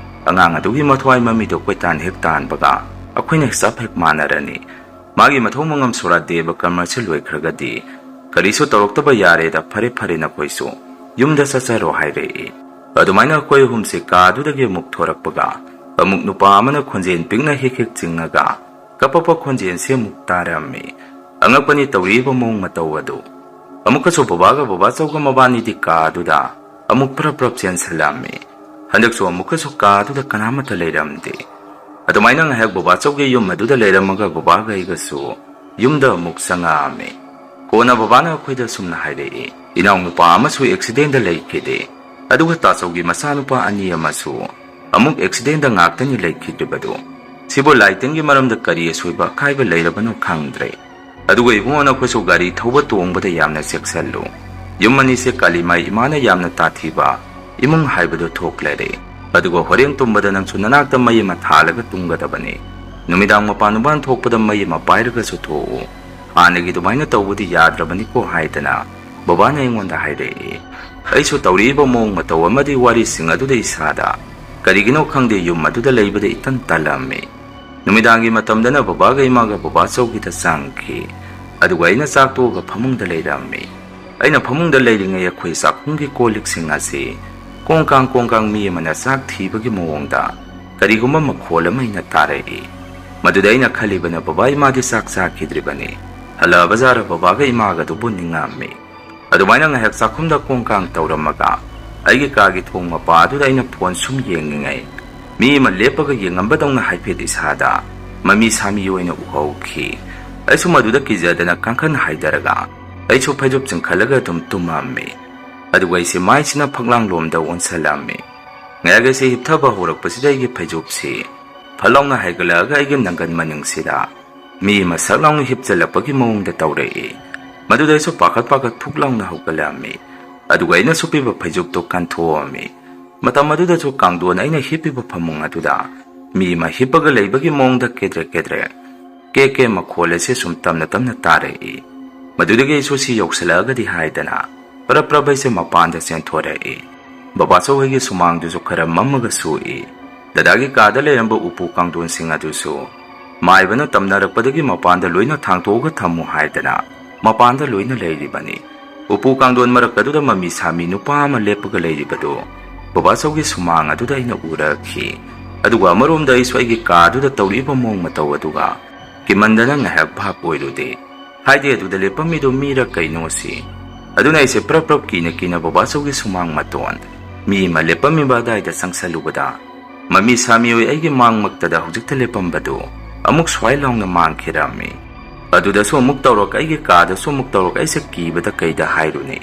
ꯑꯉꯥꯡ ꯑꯗꯨꯒꯤ ꯃꯊ꯭ꯋꯥꯏ ꯃꯃꯤꯗꯣ ꯀꯣꯏꯇꯥꯟ ꯍꯦꯛ ꯇꯥꯟꯕꯒ ꯑꯩꯈꯣꯏꯅ ꯆꯞ ꯍꯦꯛ ꯃꯥꯟꯅꯔꯅꯤ꯫ ꯃꯥꯒꯤ ꯃꯊꯧ ꯃꯉꯝ ꯁꯣꯔꯥ ꯗꯦꯕ ꯀꯔꯃꯁꯤ ꯂꯣꯏꯈ꯭ꯔꯒꯗꯤ ꯀꯔꯤꯁꯨ ꯇꯧꯔꯛꯇꯕ ꯌꯥꯔꯦꯗ꯫ ꯐꯔꯦ ꯐꯔꯦ, ꯅꯈꯣꯏꯁꯨ ꯌꯨꯝꯗ ꯆꯠꯆꯔꯣ" ꯍꯥꯏꯔꯛꯏ꯫ ꯑꯗꯨꯃꯥꯏꯅ ꯑꯩꯈꯣꯏ ꯑꯍꯨꯝꯁꯦ ꯀꯥꯗꯨꯗꯒꯤ ꯑꯃꯨꯛ ꯊꯣꯔꯛꯄꯒ ꯑꯃꯨꯛ ꯅꯨꯄꯥ ꯑꯃꯅ ꯈꯣꯟꯖꯦꯜ ꯄꯤꯛꯅ ꯍꯦꯛ ꯍꯦꯛ ꯆꯤꯡꯉꯒ ꯀꯞꯄꯛꯄ ꯈꯣꯟꯖꯦꯜꯁꯦ ꯑꯃꯨꯛ ꯇꯥꯔꯝꯃꯤ꯫ ꯑꯉꯛꯄꯅꯤ ꯇꯧꯔꯤꯕ ꯃꯑꯣꯡ ꯃꯇꯧ ꯑꯗꯨ꯫ ꯑꯃꯨꯛꯀꯁꯨ ꯕꯕꯥꯒ ꯕꯕꯥ ꯆꯧꯒ ꯃꯕꯥꯅꯤꯗꯤ ꯀꯥꯗꯨꯗ ꯑꯃꯨꯛ ꯄ꯭ꯔꯞ ꯄ꯭ꯔꯞ ꯆꯦꯟꯁꯤꯜꯂꯝꯃꯤ꯫ ꯍꯟꯗꯛꯁꯨ ꯑꯃꯨꯛꯀꯁꯨ ꯀꯥꯗꯨꯗ ꯀꯅꯥꯃꯠꯇ ꯂꯩꯔꯝꯗꯦ꯫ ꯑꯗꯨꯃꯥꯏꯅ ꯉꯥꯏꯍꯥꯛ ꯕꯕꯥ ꯆꯧꯒꯤ ꯌꯨꯝ ꯑꯗꯨꯗ ꯂꯩꯔꯝꯃꯒ ꯕꯕꯥꯒ ꯑꯩꯒꯁꯨ ꯌꯨꯝꯗ ꯑꯃꯨꯛ ꯆꯪꯉꯛꯑꯝꯃꯤ꯫ ꯀꯣꯟꯅ ꯕꯕꯥꯅ ꯑꯩꯈꯣꯏꯗ ꯑꯁꯨꯝꯅ ꯍꯥꯏꯔꯛꯏ, "ꯏꯅꯥꯎꯅꯨꯄꯥ ꯑꯃꯁꯨ ꯑꯦꯛꯁꯤꯗꯦꯟꯗ ꯂꯩꯈꯤꯗꯦ, ꯑꯗꯨꯒ ꯇꯥꯆꯧꯒꯤ ꯃꯆꯥꯅꯨꯄꯥ ꯑꯅꯤ ꯑꯃꯁꯨ ꯑꯃꯨꯛ ꯑꯦꯛꯁꯤꯗꯦꯟꯗ ꯉꯥꯛꯇꯅꯤ ꯂꯩꯈꯤꯗ꯭ꯔꯤꯕꯗꯨ꯫ ꯁꯤꯕꯨ ꯂꯥꯏꯇꯤꯟꯒꯤ ꯃꯔꯝꯗ ꯀꯔꯤ ꯑꯁꯣꯏꯕ ꯑꯀꯥꯏꯕ ꯂꯩꯔꯕꯅꯣ ꯈꯪꯗ꯭ꯔꯦ꯫ ꯑꯗꯨꯒ ꯏꯕꯨꯡꯉꯣ, ꯅꯈꯣꯏꯁꯨ ꯒꯥꯔꯤ ꯊꯧꯕ ꯇꯣꯡꯕꯗ ꯌꯥꯝꯅ ꯆꯦꯛꯁꯤꯜꯂꯨ꯫ ꯌꯨꯝ ꯑꯅꯤꯁꯦ ꯀꯥꯂꯤꯃꯥꯏ ꯏꯃꯥꯅ ꯌꯥꯝꯅ ꯇꯥꯊꯤꯕ ꯏꯃꯨꯡ ꯍꯥꯏꯕꯗꯨ ꯊꯣꯛꯂꯔꯦ꯫ ꯑꯗꯨꯒ ꯍꯣꯔꯦꯟ ꯇꯨꯝꯕꯗ ꯅꯪꯁꯨ ꯅꯅꯥꯛꯇ ꯃꯩ ꯑꯃ ꯊꯥꯜꯂꯒ ꯇꯨꯝꯒꯗꯕꯅꯤ꯫ ꯅꯨꯃꯤꯗꯥꯡ ꯃꯄꯥꯟ ꯅꯨꯄꯥꯟ ꯊꯣꯛꯄꯗ ꯃꯩ ꯑꯃ ꯄꯥꯏꯔꯒꯁꯨ ꯊꯣꯛꯎ꯫ ꯍꯥꯟꯅꯒꯤ ꯑꯗꯨꯃꯥꯏꯅ ꯇꯧꯕꯗꯤ ꯌꯥꯗ꯭ꯔꯕꯅꯤꯀꯣ" ꯍꯥꯏꯗꯅ ꯕꯕꯥꯅ ꯑꯩꯉꯣꯟꯗ ꯍꯥꯏꯔꯛꯏ꯫ ꯑꯩꯁꯨ ꯇꯧꯔꯛꯏꯕ ꯃꯑꯣꯡ ꯃꯇꯧ ꯑꯃꯗꯤ ꯋꯥꯔꯤꯁꯤꯡ ꯑꯗꯨꯗ ꯏꯁꯥꯗ ꯀꯔꯤꯒꯤꯅꯣ ꯈꯪꯗꯦ, ꯌꯨꯝ ꯑꯗꯨꯗ ꯂꯩꯕꯗ ꯏꯇꯟ ꯇꯜꯂꯝꯃꯤ꯫ ꯅꯨꯃꯤꯗꯥꯡꯒꯤ ꯃꯇꯝꯗꯅ ꯕꯕꯥꯒ ꯏꯃꯥꯒ ꯕꯕꯥ ꯆꯧꯒꯤꯗ ꯆꯪꯈꯤ꯫ ꯑꯗꯨꯒ ꯑꯩꯅ ꯆꯥꯛ ꯇꯣꯛꯑꯒ ꯐꯃꯨꯡꯗ ꯂꯩꯔꯝꯃꯤ꯫ ꯑꯩꯅ ꯐꯃꯨꯡꯗ ꯂꯩꯔꯤꯉꯩ ꯑꯩꯈꯣꯏ ꯆꯥꯛꯈꯨꯝꯒꯤ ꯀꯣꯜ ꯂꯤꯛꯁꯤꯡ ꯑꯁꯤ ꯀꯣꯡ ꯀꯥꯡ ꯀꯣꯡ ꯀꯥꯡ ꯃꯤ ꯑꯃꯅ ꯆꯥꯛ ꯊꯤꯕꯒꯤ ꯃꯑꯣꯡꯗ ꯀꯔꯤꯒꯨꯝꯕ ꯃꯈꯣꯜ ꯑꯃ ꯑꯩꯅ ꯇꯥꯔꯛꯏ꯫ ꯃꯗꯨꯗ ꯑꯩꯅ ꯈꯜꯂꯤꯕꯅ, ꯕꯕꯥ ꯏꯃꯥꯗꯤ ꯆꯥꯛ ꯆꯥꯈꯤꯗ꯭ꯔꯤꯕꯅꯤ, ꯍꯜꯂꯛꯑꯕꯖꯥꯔ ꯕꯕꯥꯒ ꯏꯃꯥꯒꯗꯨꯕꯨ ꯅꯤꯡꯉꯝꯃꯤ꯫ ꯑꯗꯨꯃꯥꯏꯅ ꯉꯥꯏꯍꯥꯛ ꯆꯥꯛꯈꯨꯝꯗ ꯀꯣꯡ ꯀꯥꯡ ꯇꯧꯔꯝꯃꯒ ꯑꯩꯒꯤ ꯀꯥꯒꯤ ꯊꯣꯡ ꯃꯄꯥ ꯑꯗꯨꯗ ꯑꯩꯅ ꯐꯣꯟ ꯁꯨꯝ ꯌꯦꯡꯂꯤꯉꯩ, ꯃꯤ ꯑꯃ ꯂꯦꯞꯄꯒ ꯌꯦꯡꯉꯝꯕꯗꯧꯅ ꯍꯥꯏꯐꯦꯠ ꯏꯁꯥꯗ ꯃꯃꯤ ꯁꯥꯃꯤ ꯑꯣꯏꯅ ꯎꯍꯧꯈꯤ꯫ ꯑꯩꯁꯨ ꯃꯗꯨꯗ ꯀꯤꯖꯗꯅ ꯀꯥꯡꯈꯟ ꯍꯥꯏꯗꯔꯒ ꯑꯩꯁꯨ ꯐꯩꯖꯨꯞ ꯆꯤꯡꯈꯠꯂꯒ ꯑꯗꯨꯝ ꯇꯨꯝꯃꯝꯃꯤ꯫ ꯑꯗꯨꯒ ꯑꯩꯁꯦ ꯃꯥꯏꯁꯤꯅ ꯐꯛꯂꯥꯡꯂꯣꯝꯗ ꯑꯣꯟꯁꯜꯂꯝꯃꯤ꯫ ꯉꯥꯏꯍꯥꯛ ꯑꯩꯁꯦ ꯍꯤꯞꯊꯕ ꯍꯧꯔꯛꯄꯁꯤꯗ ꯑꯩꯒꯤ ꯐꯩꯖꯨꯞꯁꯤ ꯐꯠ ꯂꯥꯎꯅ ꯍꯥꯏꯒꯠꯂꯛꯑꯒ ꯑꯩꯒꯤ ꯅꯪꯒꯟ ꯃꯅꯤꯡꯁꯤꯗ ꯃꯤ ꯑꯃ ꯁꯛ ꯂꯥꯎꯅ ꯍꯤꯞꯆꯜꯂꯛꯄꯒꯤ ꯃꯑꯣꯡꯗ ꯇꯧꯔꯛꯏ꯫ ꯃꯗꯨꯗ ꯑꯩꯁꯨ ꯄꯥꯈꯠ ꯄꯥꯈꯠ ꯐꯨꯛ ꯂꯥꯎꯅ ꯍꯧꯒꯠꯂꯛꯑꯝꯃꯤ꯫ ꯑꯗꯨꯒ ꯑꯩꯅ ꯁꯨꯞꯄꯤꯕ ꯐꯩꯖꯨꯞꯇꯨ ꯀꯟꯊꯣꯛꯑꯝꯃꯤ꯫ ꯃꯇꯝ ꯑꯗꯨꯗꯁꯨ ꯀꯥꯡꯊꯣꯟ ꯑꯩꯅ ꯍꯤꯞꯄꯤꯕ ꯐꯃꯨꯡ ꯑꯗꯨꯗ ꯃꯤ ꯑꯃ ꯍꯤꯞꯄꯒ ꯂꯩꯕꯒꯤ ꯃꯑꯣꯡꯗ ꯀꯦꯗ꯭ꯔꯦꯛ ꯀꯦꯗ꯭ꯔꯦꯛ ꯀꯦ ꯀꯦ ꯃꯈꯣꯜ ꯑꯁꯤ ꯁꯨꯝ ꯇꯞꯅ ꯇꯞꯅ ꯇꯥꯔꯛꯏ꯫ ꯃꯗꯨꯗꯒꯤ ꯑꯩꯁꯨ ꯁꯤ ꯌꯧꯁꯤꯜꯂꯛꯑꯒꯗꯤ ꯍꯥꯏꯗꯅ ꯄ꯭ꯔꯞ ꯄ꯭ꯔꯞ ꯑꯩꯁꯦ ꯃꯄꯥꯟꯗ ꯆꯦꯟꯊꯣꯔꯛꯏ꯫ ꯕꯕꯥꯆꯧ ꯍꯣꯏꯒꯤ ꯁꯨꯃꯥꯡꯗꯨꯁꯨ ꯈꯔ ꯃꯝꯃꯒ ꯁꯨꯏ꯫ ꯗꯗꯥꯒꯤ ꯀꯥꯗ ꯂꯩꯔꯝꯕ ꯎꯄꯨ ꯀꯥꯡꯊꯣꯟꯁꯤꯡ ꯑꯗꯨꯁꯨ ꯃꯥꯏꯕꯅ ꯇꯝꯅꯔꯛꯄꯗꯒꯤ ꯃꯄꯥꯟꯗ ꯂꯣꯏꯅ ꯊꯥꯡꯇꯣꯛꯑꯒ ꯊꯝꯃꯨ ꯍꯥꯏꯗꯅ ꯃꯄꯥꯟꯗ ꯂꯣꯏꯅ ꯂꯩꯔꯤꯕꯅꯤ꯫ ꯎꯄꯨ ꯀꯥꯡꯊꯣꯟ ꯃꯔꯛ ꯑꯗꯨꯗ ꯃꯃꯤ ꯁꯥꯃꯤ ꯅꯨꯄꯥ ꯑꯃ ꯂꯦꯞꯄꯒ ꯂꯩꯔꯤꯕꯗꯨ ꯕꯕꯥꯆꯧꯒꯤ ꯁꯨꯃꯥꯡ ꯑꯗꯨꯗ ꯑꯩꯅ ꯎꯔꯛꯈꯤ꯫ ꯑꯗꯨꯒ ꯑꯃꯔꯣꯝꯗ ꯑꯩꯁꯨ ꯑꯩꯒꯤ ꯀꯥ ꯑꯗꯨꯗ ꯇꯧꯔꯛꯏꯕ ꯃꯑꯣꯡ ꯃꯇꯧ ꯑꯗꯨꯒ ꯀꯤꯃꯟꯗꯅ ꯉꯥꯏꯍꯥꯛ ꯚꯥꯞ ꯑꯣꯏꯔꯨꯗꯦ꯫ ꯍꯥꯏꯗꯤ ꯑꯗꯨꯗ ꯂꯦꯞꯄꯝꯃꯤꯗꯨ ꯃꯤꯔ ꯀꯩꯅꯣ ꯁꯤ꯫ ꯑꯗꯨꯅ ꯑꯩꯁꯦ ꯄ꯭ꯔꯞ ꯄ꯭ꯔꯞ ꯀꯤꯅ ꯀꯤꯅ ꯕꯕꯥꯆꯧꯒꯤ ꯁꯨꯃꯥꯡ ꯃꯇꯣꯟ ꯃꯤ ꯑꯃ ꯂꯦꯞꯄꯝꯃꯤꯕ ꯑꯗꯥꯏꯗ ꯆꯪꯁꯜꯂꯨꯕꯗ, ꯃꯃꯤ ꯁꯥꯃꯤ ꯑꯣꯏ ꯑꯩꯒꯤ ꯃꯥꯡꯃꯛꯇꯗ ꯍꯧꯖꯤꯛꯇ ꯂꯦꯞꯄꯝꯕꯗꯨ ꯑꯃꯨꯛ ꯁ꯭ꯋꯥꯏ ꯂꯥꯎꯅ ꯃꯥꯡꯈꯤꯔꯝꯃꯤ꯫ ꯑꯗꯨꯗꯁꯨ ꯑꯃꯨꯛ ꯇꯧꯔꯛ, ꯑꯩꯒꯤ ꯀꯥꯗꯁꯨ ꯑꯃꯨꯛ ꯇꯧꯔꯛ, ꯑꯩꯁꯦ ꯀꯤꯕꯗ ꯀꯩꯗ ꯍꯥꯏꯔꯨꯅꯤ꯫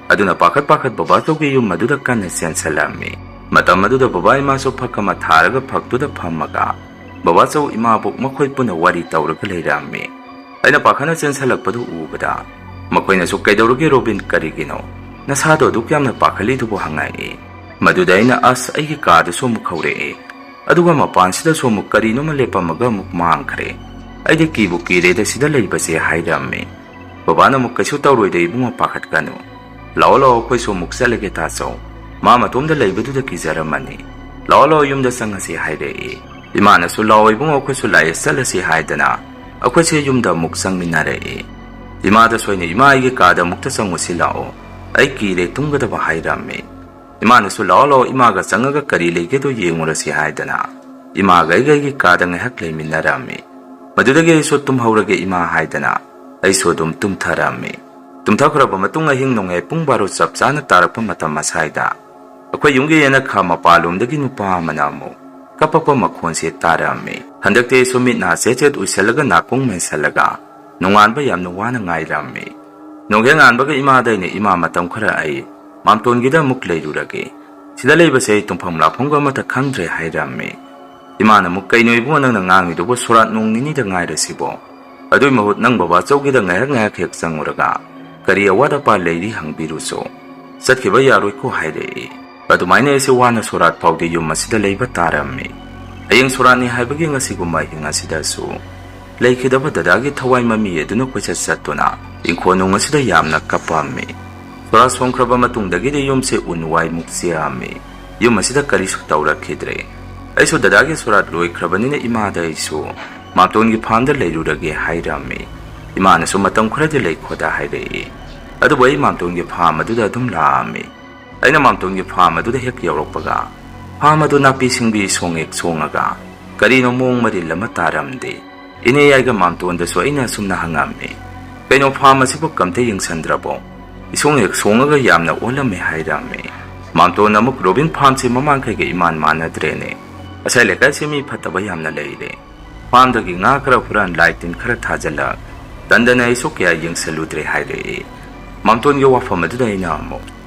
ꯑꯗꯨꯅ ꯄꯥꯈꯠ ꯄꯥꯈꯠ ꯕꯕꯥꯆꯧꯒꯤ ꯌꯨꯝ ꯑꯗꯨꯗ ꯀꯟꯅ ꯆꯦꯟꯁꯜꯂꯝꯃꯤ꯫ ꯃꯇꯝ ꯑꯗꯨꯗ ꯕꯕꯥ ꯏꯃꯥꯁꯨ ꯐꯛ ꯑꯃ ꯊꯥꯔꯒ ꯐꯛꯇꯨꯗ ꯐꯝꯃꯒ ꯕꯕꯥꯆꯧ ꯏꯃꯥꯕꯣꯛ ꯃꯈꯣꯏ ꯄꯨꯟꯅ ꯋꯥꯔꯤ ꯇꯧꯔꯒ ꯂꯩꯔꯝꯃꯤ꯫ ꯑꯩꯅ ꯄꯥꯈꯠꯅ ꯆꯦꯟꯁꯜꯂꯛꯄꯗꯨ ꯎꯕꯗ ꯃꯈꯣꯏꯅꯁꯨ, "ꯀꯩꯗꯧꯔꯒꯦ ꯔꯣꯕꯤꯟ, ꯀꯔꯤꯒꯤꯅꯣ? ꯅꯁꯥꯗꯣ ꯑꯗꯨꯛ ꯌꯥꯝꯅ ꯄꯥꯈꯠꯂꯤꯗꯨꯕꯨ?" ꯍꯪꯉꯛꯏ꯫ ꯃꯗꯨꯗ ꯑꯩꯅ, "ꯑꯁ, ꯑꯩꯒꯤ ꯀꯥꯗꯁꯨ ꯑꯃꯨꯛ ꯍꯧꯔꯛꯑꯦ, ꯑꯗꯨꯒ ꯃꯄꯥꯟꯁꯤꯗꯁꯨ ꯑꯃꯨꯛ ꯀꯔꯤꯅꯣꯃ ꯂꯦꯞꯄꯝꯃꯒ ꯑꯃꯨꯛ ꯃꯥꯡꯈ꯭ꯔꯦ꯫ ꯑꯩꯗꯤ ꯀꯤꯕꯨ ꯀꯤꯔꯦꯗ ꯁꯤꯗ ꯂꯩꯕꯁꯦ," ꯍꯥꯏꯔꯝꯃꯤ꯫ ꯕꯕꯥꯅ ꯑꯃꯨꯛ, "ꯀꯩꯁꯨ ꯇꯧꯔꯣꯏꯗ ꯏꯕꯨꯡꯉꯣ, ꯄꯥꯈꯠꯀꯅꯨ꯫ ꯂꯥꯛꯑꯣ ꯂꯥꯛꯑꯣ, ꯑꯩꯈꯣꯏꯁꯨ ꯑꯃꯨꯛ ꯆꯠꯂꯒꯦ ꯇꯥꯆꯧ꯫ ꯃꯥ ꯃꯇꯣꯝꯗ ꯂꯩꯕꯗꯨꯗ ꯀꯤꯖꯔꯝꯃꯅꯤ꯫ ꯂꯥꯛꯑꯣ ꯂꯥꯛꯑꯣ, ꯌꯨꯝꯗ ꯆꯪꯉꯁꯤ," ꯍꯥꯏꯔꯛꯏ꯫ ꯏꯃꯥꯅꯁꯨ, "ꯂꯥꯛꯑꯣ ꯏꯕꯨꯡꯉꯣ, ꯑꯩꯈꯣꯏꯁꯨ ꯂꯥꯛꯑꯦ, ꯆꯠꯂꯁꯤ," ꯍꯥꯏꯗꯅ ꯑꯩꯈꯣꯏꯁꯦ ꯌꯨꯝꯗ ꯑꯃꯨꯛ ꯆꯪꯃꯤꯟꯅꯔꯛꯏ꯫ ꯏꯃꯥꯗꯁꯨ ꯑꯩꯅ, "ꯏꯃꯥ, ꯑꯩꯒꯤ ꯀꯥꯗ ꯑꯃꯨꯛꯇ ꯆꯪꯉꯨꯁꯤ ꯂꯥꯛꯑꯣ, ꯑꯩ ꯀꯤꯔꯦ, ꯇꯨꯝꯒꯗꯕ" ꯍꯥꯏꯔꯝꯃꯤ꯫ ꯏꯃꯥꯅꯁꯨ, "ꯂꯥꯛꯑꯣ, ꯂꯥꯛꯑꯣ, ꯏꯃꯥꯒ ꯆꯪꯉꯒ ꯀꯔꯤ ꯂꯩꯒꯦꯗꯣ ꯌꯦꯡꯉꯨꯔꯁꯤ" ꯍꯥꯏꯗꯅ ꯏꯃꯥꯒ ꯑꯩꯒ ꯑꯩꯒꯤ ꯀꯥꯗ ꯉꯥꯏꯍꯥꯛ ꯂꯩꯃꯤꯟꯅꯔꯝꯃꯤ꯫ ꯃꯗꯨꯗꯒꯤ ꯑꯩꯁꯨ ꯇꯨꯝꯍꯧꯔꯒꯦ ꯏꯃꯥ ꯍꯥꯏꯗꯅ ꯑꯩꯁꯨ ꯑꯗꯨꯝ ꯇꯨꯝꯊꯔꯝꯃꯤ꯫ ꯇꯨꯝꯊꯈ꯭ꯔꯕ ꯃꯇꯨꯡ ꯑꯍꯤꯡ ꯅꯣꯡꯌꯥꯏ ꯄꯨꯡ ꯕꯥꯔꯣ ꯆꯞ ꯆꯥꯅ ꯇꯥꯔꯛꯄ ꯃꯇꯝ ꯑꯁꯥꯏꯗ ꯑꯩꯈꯣꯏ ꯌꯨꯝꯒꯤ ꯌꯦꯅꯈꯥ ꯃꯄꯥꯟꯂꯣꯝꯗꯒꯤ ꯅꯨꯄꯥ ꯑꯃꯅ ꯑꯃꯨꯛ ꯀꯞꯄꯛꯄ ꯃꯈꯣꯟꯁꯦ ꯇꯥꯔꯝꯃꯤ꯫ ꯍꯟꯗꯛꯇꯤ ꯑꯩꯁꯨ ꯃꯤꯠ ꯅꯥ ꯆꯦꯠ ꯆꯦꯠ ꯎꯏꯁꯜꯂꯒ ꯅꯥꯀꯣꯡ ꯃꯦꯟꯁꯜꯂꯒ ꯅꯣꯡꯉꯥꯟꯕ ꯌꯥꯝꯅ ꯋꯥꯅ ꯉꯥꯏꯔꯝꯃꯤ꯫ ꯅꯣꯡꯍꯦꯛ ꯉꯥꯟꯕꯒ ꯏꯃꯥꯗ ꯑꯩꯅ, "ꯏꯃꯥ, ꯃꯇꯝ ꯈꯔ ꯑꯩ ꯃꯥꯝꯇꯣꯟꯒꯤꯗ ꯑꯃꯨꯛ ꯂꯩꯔꯨꯔꯒꯦ꯫ ꯁꯤꯗ ꯂꯩꯕꯁꯦ ꯑꯩ ꯇꯨꯝꯐꯝ ꯂꯥꯛꯐꯝꯒ ꯑꯃꯠꯇ ꯈꯪꯗ꯭ꯔꯦ" ꯍꯥꯏꯔꯝꯃꯤ꯫ ꯏꯃꯥꯅ ꯑꯃꯨꯛ, "ꯀꯩꯅꯣ ꯏꯕꯨꯡꯉꯣ, ꯅꯪꯅ ꯉꯥꯡꯉꯤꯗꯨꯕꯨ? ꯁꯣꯔꯥꯠ ꯅꯣꯡ ꯅꯤꯅꯤꯗ ꯉꯥꯏꯔꯁꯤꯕꯣ? ꯑꯗꯨꯏ ꯃꯍꯨꯠ ꯅꯪ ꯕꯕꯥꯆꯧꯒꯤꯗ ꯉꯥꯏꯍꯥꯛ ꯉꯥꯏꯍꯥꯛ ꯍꯦꯛ ꯆꯪꯉꯨꯔꯒ ꯀꯔꯤ ꯑꯋꯥꯠ ꯑꯄꯥ ꯂꯩꯔꯤ ꯍꯪꯕꯤꯔꯨꯆꯣ꯫ ꯆꯠꯈꯤꯕ ꯌꯥꯔꯣꯏꯀꯣ" ꯍꯥꯏꯔꯛꯏ꯫ ꯑꯗꯨꯃꯥꯏꯅ ꯑꯩꯁꯦ ꯋꯥꯅ ꯁꯣꯔꯥꯠ ꯐꯥꯎꯗꯤ ꯌꯨꯝ ꯑꯁꯤꯗ ꯂꯩꯕ ꯇꯥꯔꯝꯃꯤ꯫ ꯍꯌꯦꯡ ꯁꯣꯔꯥꯠꯅꯤ ꯍꯥꯏꯕꯒꯤ ꯉꯁꯤꯒꯨꯝꯕ ꯑꯍꯤꯡ ꯑꯁꯤꯗꯁꯨ ꯂꯩꯈꯤꯗꯕ ꯗꯗꯥꯒꯤ ꯊꯋꯥꯏ ꯃꯃꯤ ꯑꯗꯨꯅ ꯀꯣꯏꯆꯠ ꯆꯠꯇꯨꯅ ꯏꯪꯈꯣꯜ ꯅꯨꯡ ꯑꯁꯤꯗ ꯌꯥꯝꯅ ꯀꯞꯄꯝꯃꯤ꯫ ꯁꯣꯔꯥꯠ ꯁꯣꯟꯈ꯭ꯔꯕ ꯃꯇꯨꯡꯗꯒꯤꯗꯤ ꯌꯨꯝꯁꯦ ꯎꯟ ꯋꯥꯏꯃꯨꯛ ꯆꯦꯑꯝꯃꯤ꯫ ꯌꯨꯝ ꯑꯁꯤꯗ ꯀꯔꯤꯁꯨ ꯇꯧꯔꯛꯈꯤꯗ꯭ꯔꯦ꯫ ꯑꯩꯁꯨ ꯗꯗꯥꯒꯤ ꯁꯣꯔꯥꯠ ꯂꯣꯏꯈ꯭ꯔꯕꯅꯤꯅ ꯏꯃꯥꯗ ꯑꯩꯁꯨ ꯃꯥꯝꯇꯣꯟꯒꯤ ꯐꯥꯝꯗ ꯂꯩꯔꯨꯔꯒꯦ ꯍꯥꯏꯔꯝꯃꯤ꯫ ꯏꯃꯥꯅꯁꯨ ꯃꯇꯝ ꯈꯔꯗꯤ ꯂꯩꯈꯣꯗ ꯍꯥꯏꯔꯛꯏ꯫ ꯑꯗꯨꯕꯨ ꯑꯩ ꯃꯥꯝꯇꯣꯟꯒꯤ ꯐꯥꯝ ꯑꯗꯨꯗ ꯑꯗꯨꯝ ꯂꯥꯛꯑꯝꯃꯤ꯫ ꯑꯩꯅ ꯃꯥꯝꯇꯣꯟꯒꯤ ꯐꯥꯝ ꯑꯗꯨꯗ ꯍꯦꯛ ꯌꯧꯔꯛꯄꯒ ꯐꯥꯝ ꯑꯗꯨ ꯅꯥꯄꯤ ꯁꯤꯡꯕꯤ ꯁꯣꯡꯉꯦꯛ ꯁꯣꯡꯉꯒ ꯀꯔꯤꯅꯣ ꯃꯑꯣꯡ ꯃꯔꯤꯜ ꯑꯃ ꯇꯥꯔꯝꯗꯦ꯫ ꯏꯅꯦ ꯌꯥꯏꯒ ꯃꯥꯝꯇꯣꯟꯗꯁꯨ ꯑꯩꯅ ꯑꯁꯨꯝꯅ ꯍꯪꯉꯝꯃꯤ, "ꯀꯩꯅꯣ, ꯐꯥꯝ ꯑꯁꯤꯕꯨ ꯀꯝꯇ ꯌꯦꯡꯁꯟꯗ꯭ꯔꯕꯣ? ꯏꯁꯣꯡ ꯍꯦꯛ ꯁꯣꯡꯉꯒ ꯌꯥꯝꯅ ꯑꯣꯜꯂꯝꯃꯦ" ꯍꯥꯏꯔꯝꯃꯤ꯫ ꯃꯥꯝꯇꯣꯟꯅ ꯑꯃꯨꯛ, "ꯔꯣꯕꯤꯟ, ꯐꯥꯝꯁꯦ ꯃꯃꯥꯡꯈꯩꯒ ꯏꯃꯥꯟ ꯃꯥꯟꯅꯗ꯭ꯔꯦꯅꯦ꯫ ꯑꯁꯥꯏ ꯂꯩꯀꯥꯏꯁꯦ ꯃꯤ ꯐꯠꯇꯕ ꯌꯥꯝꯅ ꯂꯩꯔꯦ꯫ ꯐꯥꯝꯗꯒꯤ ꯉꯥ ꯈꯔ ꯍꯨꯔꯥꯟ, ꯂꯥꯏ ꯇꯤꯟ ꯈꯔ ꯊꯥꯖꯤꯜꯂꯛ, ꯇꯟꯗꯅ ꯑꯩꯁꯨ ꯀꯌꯥ ꯌꯦꯡꯁꯜꯂꯨꯗ꯭ꯔꯦ" ꯍꯥꯏꯔꯛꯏ꯫ ꯃꯥꯝꯇꯣꯟꯒꯤ ꯋꯥꯐꯝ ꯑꯗꯨꯗ ꯑꯩꯅ ꯑꯃꯨꯛ,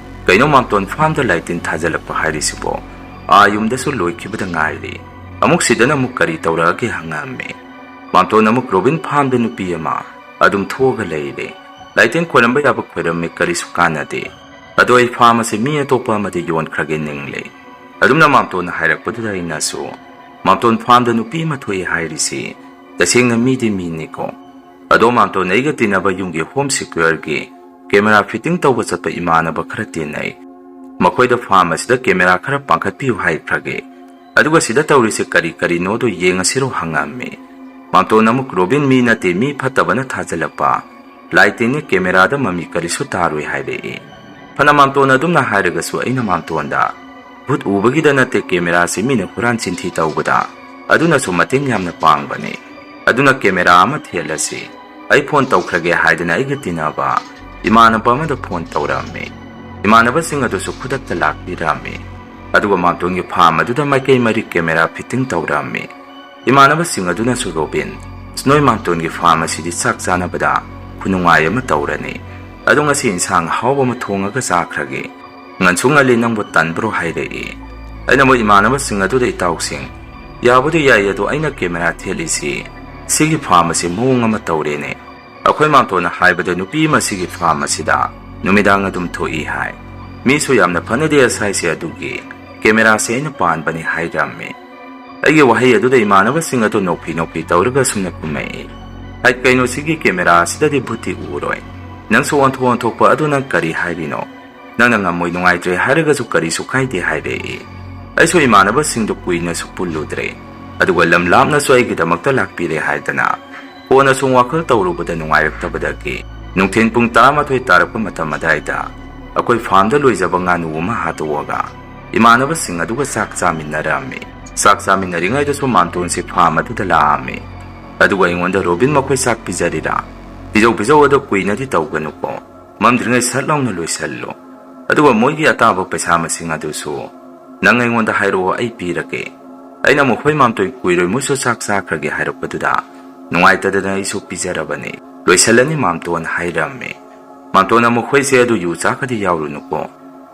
"ꯀꯩꯅꯣ ꯃꯥꯝꯇꯣꯟ, ꯐꯥꯝꯗ ꯂꯥꯏ ꯇꯤꯟ ꯊꯥꯖꯤꯜꯂꯛꯄ ꯍꯥꯏꯔꯤꯁꯤꯕꯣ? ꯑꯥ ꯌꯨꯝꯗꯁꯨ ꯂꯣꯏꯈꯤꯕꯗ ꯉꯥꯏꯔꯤ꯫ ꯑꯃꯨꯛ ꯁꯤꯗꯅ ꯑꯃꯨꯛ ꯀꯔꯤ ꯇꯧꯔꯛꯑꯒꯦ?" ꯍꯪꯉꯛꯑꯝꯃꯤ꯫ ꯃꯥꯝꯇꯣꯟ ꯑꯃꯨꯛ, "ꯔꯣꯕꯤꯟ, ꯐꯥꯝꯗ ꯅꯨꯄꯤ ꯑꯃ ꯑꯗꯨꯝ ꯊꯣꯛꯑꯒ ꯂꯩꯔꯦ꯫ ꯂꯥꯏ ꯇꯤꯟ ꯈꯣꯏꯔꯝꯕ ꯌꯥꯕ ꯈꯣꯏꯔꯝꯃꯤ, ꯀꯔꯤꯁꯨ ꯀꯥꯟꯅꯗꯦ꯫ ꯑꯗꯣ ꯑꯩ ꯐꯥꯝ ꯑꯁꯦ ꯃꯤ ꯑꯇꯣꯞꯄ ꯑꯃꯗ ꯌꯣꯟꯈ꯭ꯔꯒꯦ ꯅꯤꯡꯂꯦ"꯫ ꯑꯗꯨꯝꯅ ꯃꯥꯝꯇꯣꯟꯅ ꯍꯥꯏꯔꯛꯄꯗꯨꯗ ꯑꯩꯅꯁꯨ, "ꯃꯥꯝꯇꯣꯟ, ꯐꯥꯝꯗ ꯅꯨꯄꯤ ꯑꯃ ꯊꯣꯛꯏ ꯍꯥꯏꯔꯤꯁꯤ ꯇꯁꯦꯡꯅ ꯃꯤꯗꯤ ꯃꯤꯅꯤꯀꯣ꯫ ꯑꯗꯣ ꯃꯥꯝꯇꯣꯟ, ꯑꯩꯒ ꯇꯤꯟꯅꯕ ꯌꯨꯝꯒꯤ ꯍꯣꯝ ꯁꯦꯀ꯭ꯌꯨꯔꯒꯤ ꯀꯦꯃꯦꯔꯥ ꯐꯤꯠꯇꯤꯡ ꯇꯧꯕ ꯆꯠꯄ ꯏꯃꯥꯟꯅꯕ ꯈꯔ ꯇꯤꯟꯅꯩ꯫ ꯃꯈꯣꯏꯗ ꯐꯥꯝ ꯑꯁꯤꯗ ꯀꯦꯃꯦꯔꯥ ꯈꯔ ꯄꯥꯡꯈꯠꯄꯤꯌꯨ ꯍꯥꯏꯈ꯭ꯔꯒꯦ꯫ ꯑꯗꯨꯒ ꯁꯤꯗ ꯇꯧꯔꯤꯁꯦ ꯀꯔꯤ ꯀꯔꯤꯅꯣꯗꯣ ꯌꯦꯡꯉꯁꯤꯔꯣ?" ꯍꯪꯉꯝꯃꯤ꯫ ꯃꯥꯝꯇꯣꯟ ꯑꯃꯨꯛ, "ꯔꯣꯕꯤꯟ, ꯃꯤ ꯅꯠꯇꯦ, ꯃꯤ ꯐꯠꯇꯕꯅ ꯊꯥꯖꯤꯜꯂꯛꯄ꯫ ꯂꯥꯏ ꯇꯤꯟꯅꯤ, ꯀꯦꯃꯦꯔꯥꯗ ꯃꯃꯤ ꯀꯔꯤꯁꯨ ꯇꯥꯔꯣꯏ ꯍꯥꯏꯔꯛꯏ꯫ ꯐꯅ ꯃꯥꯝꯇꯣꯟ ꯑꯗꯨꯝꯅ ꯍꯥꯏꯔꯒꯁꯨ ꯑꯩꯅ ꯃꯥꯝꯇꯣꯟꯗ, "ꯚꯨꯠ ꯎꯕꯒꯤꯗ ꯅꯠꯇꯦ ꯀꯦꯃꯦꯔꯥꯁꯤ ꯃꯤꯅ ꯍꯨꯔꯥꯟ ꯆꯤꯟꯊꯤ ꯇꯧꯕꯗ, ꯑꯗꯨꯅꯁꯨ ꯃꯇꯦꯡ ꯌꯥꯝꯅ ꯄꯥꯡꯕꯅꯤ꯫ ꯑꯗꯨꯅ ꯀꯦꯃꯦꯔꯥ ꯑꯃ ꯊꯦꯠꯂꯁꯤ꯫ ꯑꯩ ꯐꯣꯟ ꯇꯧꯈ꯭ꯔꯒꯦ" ꯍꯥꯏꯗꯅ ꯑꯩꯒ ꯇꯤꯟꯅꯕ ꯏꯃꯥꯟꯅꯕ ꯑꯃꯗ ꯐꯣꯟ ꯇꯧꯔꯛꯑꯝꯃꯤ꯫ ꯏꯃꯥꯟꯅꯕꯁꯤꯡ ꯑꯗꯨꯁꯨ ꯈꯨꯗꯛꯇ ꯂꯥꯛꯄꯤꯔꯝꯃꯤ꯫ ꯑꯗꯨꯒ ꯃꯥꯝꯇꯣꯟꯒꯤ ꯐꯥꯝ ꯑꯗꯨꯗ ꯃꯥꯏꯀꯩ ꯃꯔꯤ ꯀꯦꯃꯦꯔꯥ ꯐꯤꯠꯇꯤꯡ ꯇꯧꯔꯝꯃꯤ꯫ ꯏꯃꯥꯟꯅꯕꯁꯤꯡ ꯑꯗꯨꯅꯁꯨ, "ꯔꯣꯕꯤꯟ, ꯅꯣꯏ ꯃꯥꯝꯇꯣꯟꯒꯤ ꯐꯥꯝ ꯑꯁꯤꯗꯤ ꯆꯥꯛ ꯆꯥꯅꯕꯗ ꯈꯨꯅꯨꯡꯉꯥꯏ ꯑꯃ ꯇꯧꯔꯅꯤ꯫ ꯑꯗꯣ ꯉꯁꯤ ꯏꯟꯁꯥꯡ ꯑꯍꯥꯎꯕ ꯑꯃ ꯊꯣꯡꯉꯒ ꯆꯥꯈ꯭ꯔꯒꯦ꯫ ꯉꯟꯁꯨ ꯉꯜꯂꯤ, ꯅꯪꯕꯨ ꯇꯟꯕ꯭ꯔꯣ?" ꯍꯥꯏꯔꯛꯏ꯫ ꯑꯩꯅ ꯃꯣꯏ ꯏꯃꯥꯟꯅꯕꯁꯤꯡ ꯑꯗꯨꯗ, "ꯏꯇꯥꯎꯁꯤꯡ, ꯌꯥꯕꯨꯗꯤ ꯌꯥꯏ, ꯑꯗꯣ ꯑꯩꯅ ꯀꯦꯃꯦꯔꯥ ꯊꯦꯠꯂꯤꯁꯤ ꯁꯤꯒꯤ ꯐꯥꯝ ꯑꯁꯤ ꯃꯑꯣꯡ ꯑꯃ ꯇꯧꯔꯦꯅꯦ꯫ ꯑꯩꯈꯣꯏ ꯃꯥꯝꯇꯣꯟꯅ ꯍꯥꯏꯕꯗ ꯅꯨꯄꯤ ꯑꯃ ꯁꯤꯒꯤ ꯐꯥꯝ ꯑꯁꯤꯗ ꯅꯨꯃꯤꯗꯥꯡ ꯑꯗꯨꯝ ꯊꯣꯛꯏ ꯍꯥꯏ꯫ ꯃꯤꯁꯨ ꯌꯥꯝꯅ ꯐꯅꯗꯦ ꯑꯁꯥꯏꯁꯦ, ꯑꯗꯨꯒꯤ ꯀꯦꯃꯦꯔꯥꯁꯦ ꯑꯩꯅ ꯄꯥꯟꯕꯅꯤ" ꯍꯥꯏꯔꯝꯃꯤ꯫ ꯑꯩꯒꯤ ꯋꯥꯍꯩ ꯑꯗꯨꯗ ꯏꯃꯥꯟꯅꯕꯁꯤꯡ ꯑꯗꯨ ꯅꯣꯛꯐꯤ ꯅꯣꯛꯐꯤ ꯇꯧꯔꯒ ꯁꯨꯝꯅ ꯈꯨꯝꯃꯛꯏ꯫ "ꯍꯥꯏꯠ, ꯀꯩꯅꯣ, ꯁꯤꯒꯤ ꯀꯦꯃꯦꯔꯥ ꯑꯁꯤꯗꯗꯤ ꯚꯨꯠꯇꯤ ꯎꯔꯣꯏ꯫ ꯅꯪꯁꯨ ꯑꯣꯟꯊꯣꯛ ꯑꯣꯟꯊꯣꯛꯄ ꯑꯗꯨ ꯅꯪ ꯀꯔꯤ ꯍꯥꯏꯔꯤꯅꯣ? ꯅꯪꯅ ꯉꯝꯃꯣꯏ ꯅꯨꯡꯉꯥꯏꯇ꯭ꯔꯦ ꯍꯥꯏꯔꯒꯁꯨ ꯀꯔꯤꯁꯨ ꯀꯥꯏꯗꯦ" ꯍꯥꯏꯔꯛꯏ꯫ ꯑꯩꯁꯨ ꯏꯃꯥꯟꯅꯕꯁꯤꯡꯗꯨ ꯀꯨꯏꯅꯁꯨ ꯄꯨꯜꯂꯨꯗ꯭ꯔꯦ꯫ ꯑꯗꯨꯒ ꯂꯝ ꯂꯥꯞꯅꯁꯨ ꯑꯩꯒꯤꯗꯃꯛꯇ ꯂꯥꯛꯄꯤꯔꯦ ꯍꯥꯏꯗꯅ꯫ ꯀꯣꯟꯅ ꯁꯨꯝ ꯋꯥꯈꯜ ꯇꯧꯔꯨꯕꯗ ꯅꯨꯡꯉꯥꯏꯔꯛꯇꯕꯗꯒꯤ ꯅꯨꯡꯊꯤꯜ ꯄꯨꯡ ꯇꯔꯥꯃꯥꯊꯣꯏ ꯇꯥꯔꯛꯄ ꯃꯇꯝ ꯑꯗꯥꯏꯗ ꯑꯩꯈꯣꯏ ꯐꯥꯝꯗ ꯂꯣꯏꯖꯕ ꯉꯥꯅꯨ ꯑꯃ ꯍꯥꯠꯇꯣꯛꯑꯒ ꯏꯃꯥꯟꯅꯕꯁꯤꯡ ꯑꯗꯨꯒ ꯆꯥꯛ ꯆꯥꯃꯤꯟꯅꯔꯝꯃꯤ꯫ ꯆꯥꯛ ꯆꯥꯃꯤꯟꯅꯔꯤꯉꯩꯗꯁꯨ ꯃꯥꯝꯇꯣꯟꯁꯤ ꯐꯥꯝ ꯑꯗꯨꯗ ꯂꯥꯛꯑꯝꯃꯤ꯫ ꯑꯗꯨꯒ ꯑꯩꯉꯣꯟꯗ, "ꯔꯣꯕꯤꯟ, ꯃꯈꯣꯏ ꯆꯥꯛ ꯄꯤꯖꯔꯤꯔꯥ? ꯄꯤꯖꯧ, ꯄꯤꯖꯧ, ꯑꯗꯣ ꯀꯨꯏꯅꯗꯤ ꯇꯧꯒꯅꯨꯀꯣ꯫ ꯃꯝꯗ꯭ꯔꯤꯉꯩ ꯁꯠ ꯂꯥꯎꯅ ꯂꯣꯏꯁꯜꯂꯨ꯫ ꯑꯗꯨꯒ ꯃꯣꯏꯒꯤ ꯑꯇꯥꯕ ꯄꯩꯁꯥ ꯃꯁꯤꯡ ꯑꯗꯨꯁꯨ ꯅꯪ ꯑꯩꯉꯣꯟꯗ ꯍꯥꯏꯔꯛꯑꯣ, ꯑꯩ ꯄꯤꯔꯒꯦ꯫ ꯑꯩꯅ ꯃꯈꯣꯏ ꯃꯥꯝꯇꯣꯟ ꯀꯨꯏꯔꯣꯏ, ꯃꯣꯏꯁꯨ ꯆꯥꯛ ꯆꯥꯈ꯭ꯔꯒꯦ" ꯍꯥꯏꯔꯛꯄꯗꯨꯗ ꯅꯨꯡꯉꯥꯏꯇꯗꯅ ꯑꯩꯁꯨ ꯄꯤꯖꯔꯕꯅꯤ꯫ "ꯂꯣꯏꯁꯜꯂꯅꯤ ꯃꯥꯝꯇꯣꯟ" ꯍꯥꯏꯔꯝꯃꯤ꯫ ꯃꯥꯝꯇꯣꯟꯅ, "ꯃꯈꯣꯏꯁꯦ ꯑꯗꯨ ꯌꯨ ꯆꯥꯒꯗꯤ ꯌꯥꯎꯔꯨꯅꯨꯀꯣ꯫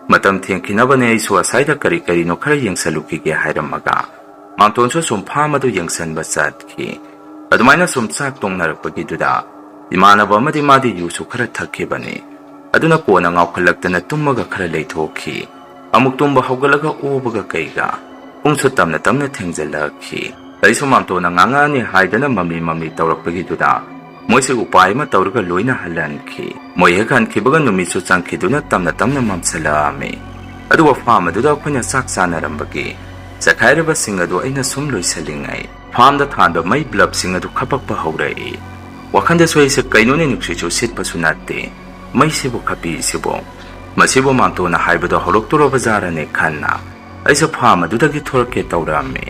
ꯃꯇꯝ ꯊꯦꯡꯈꯤꯅꯕꯅꯦ, ꯑꯩꯁꯨ ꯑꯁꯥꯏꯗ ꯀꯔꯤ ꯀꯔꯤꯅꯣ ꯈꯔ ꯌꯦꯡꯁꯜꯂꯨꯈꯤꯒꯦ" ꯍꯥꯏꯔꯝꯃꯒ ꯃꯥꯝꯇꯣꯟꯁꯨ ꯁꯨꯝ ꯐꯥꯝ ꯑꯗꯨ ꯌꯦꯡꯁꯟꯕ ꯆꯠꯈꯤ꯫ ꯑꯗꯨꯃꯥꯏꯅ ꯁꯨꯝ ꯆꯥꯛ ꯇꯣꯡꯅꯔꯛꯄꯒꯤꯗꯨꯗ ꯏꯃꯥꯟꯅꯕ ꯑꯃꯗꯤ ꯃꯥꯗꯤ ꯌꯨꯁꯨ ꯈꯔ ꯊꯛꯈꯤꯕꯅꯤ꯫ ꯑꯗꯨꯅ ꯀꯣꯟꯅ ꯉꯥꯎꯈꯠꯂꯛꯇꯅ ꯇꯨꯝꯃꯒ ꯈꯔ ꯂꯩꯊꯣꯛꯈꯤ꯫ ꯑꯃꯨꯛ ꯇꯨꯝꯕ ꯍꯧꯒꯠꯂꯒ ꯑꯣꯕꯒ ꯀꯩꯒ ꯄꯨꯡꯁꯨ ꯇꯞꯅ ꯇꯞꯅ ꯊꯦꯡꯖꯤꯜꯂꯛꯈꯤ꯫ ꯑꯩꯁꯨ ꯃꯥꯝꯇꯣꯟꯅ ꯉꯥꯡꯉꯛꯑꯅꯤ ꯍꯥꯏꯗꯅ ꯃꯝꯂꯤ ꯃꯝꯂꯤ ꯇꯧꯔꯛꯄꯒꯤꯗꯨꯗ ꯃꯣꯏꯁꯦ ꯎꯄꯥꯏ ꯑꯃ ꯇꯧꯔꯒ ꯂꯣꯏꯅ ꯍꯜꯍꯟꯈꯤ꯫ ꯃꯣꯏ ꯍꯦꯛ ꯍꯟꯈꯤꯕꯒ ꯅꯨꯃꯤꯠꯁꯨ ꯆꯪꯈꯤꯗꯨꯅ ꯇꯞꯅ ꯇꯞꯅ ꯃꯝꯁꯤꯜꯂꯛꯑꯝꯃꯤ꯫ ꯑꯗꯨꯒ ꯐꯥꯝ ꯑꯗꯨꯗ ꯑꯩꯈꯣꯏꯅ ꯆꯥꯛ ꯆꯥꯅꯔꯝꯕꯒꯤ ꯆꯈꯥꯏꯔꯕꯁꯤꯡ ꯑꯗꯨ ꯑꯩꯅ ꯁꯨꯝ ꯂꯣꯏꯁꯤꯜꯂꯤꯉꯩ, ꯐꯥꯝꯗ ꯊꯥꯟꯕ ꯃꯩ ꯕ꯭ꯂꯕꯁꯤꯡ ꯑꯗꯨ ꯈꯞꯄꯛꯄ ꯍꯧꯔꯛꯏ꯫ ꯋꯥꯈꯜꯗꯁꯨ ꯑꯩꯁꯦ ꯀꯩꯅꯣꯅꯦ, ꯅꯨꯡꯁꯤꯠꯁꯨ ꯁꯤꯠꯄꯁꯨ ꯅꯠꯇꯦ, ꯃꯩꯁꯤꯕꯨ ꯈꯞꯄꯤꯁꯤꯕꯨ, ꯃꯁꯤꯕꯨ ꯃꯥꯝꯇꯣꯟꯅ ꯍꯥꯏꯕꯗꯣ ꯍꯧꯔꯛꯇꯣꯔꯕ ꯖꯥꯔꯅꯦ ꯈꯟꯅ ꯑꯩꯁꯨ ꯐꯥꯝ ꯑꯗꯨꯗꯒꯤ ꯊꯣꯔꯛꯀꯦ ꯇꯧꯔꯛꯑꯝꯃꯤ꯫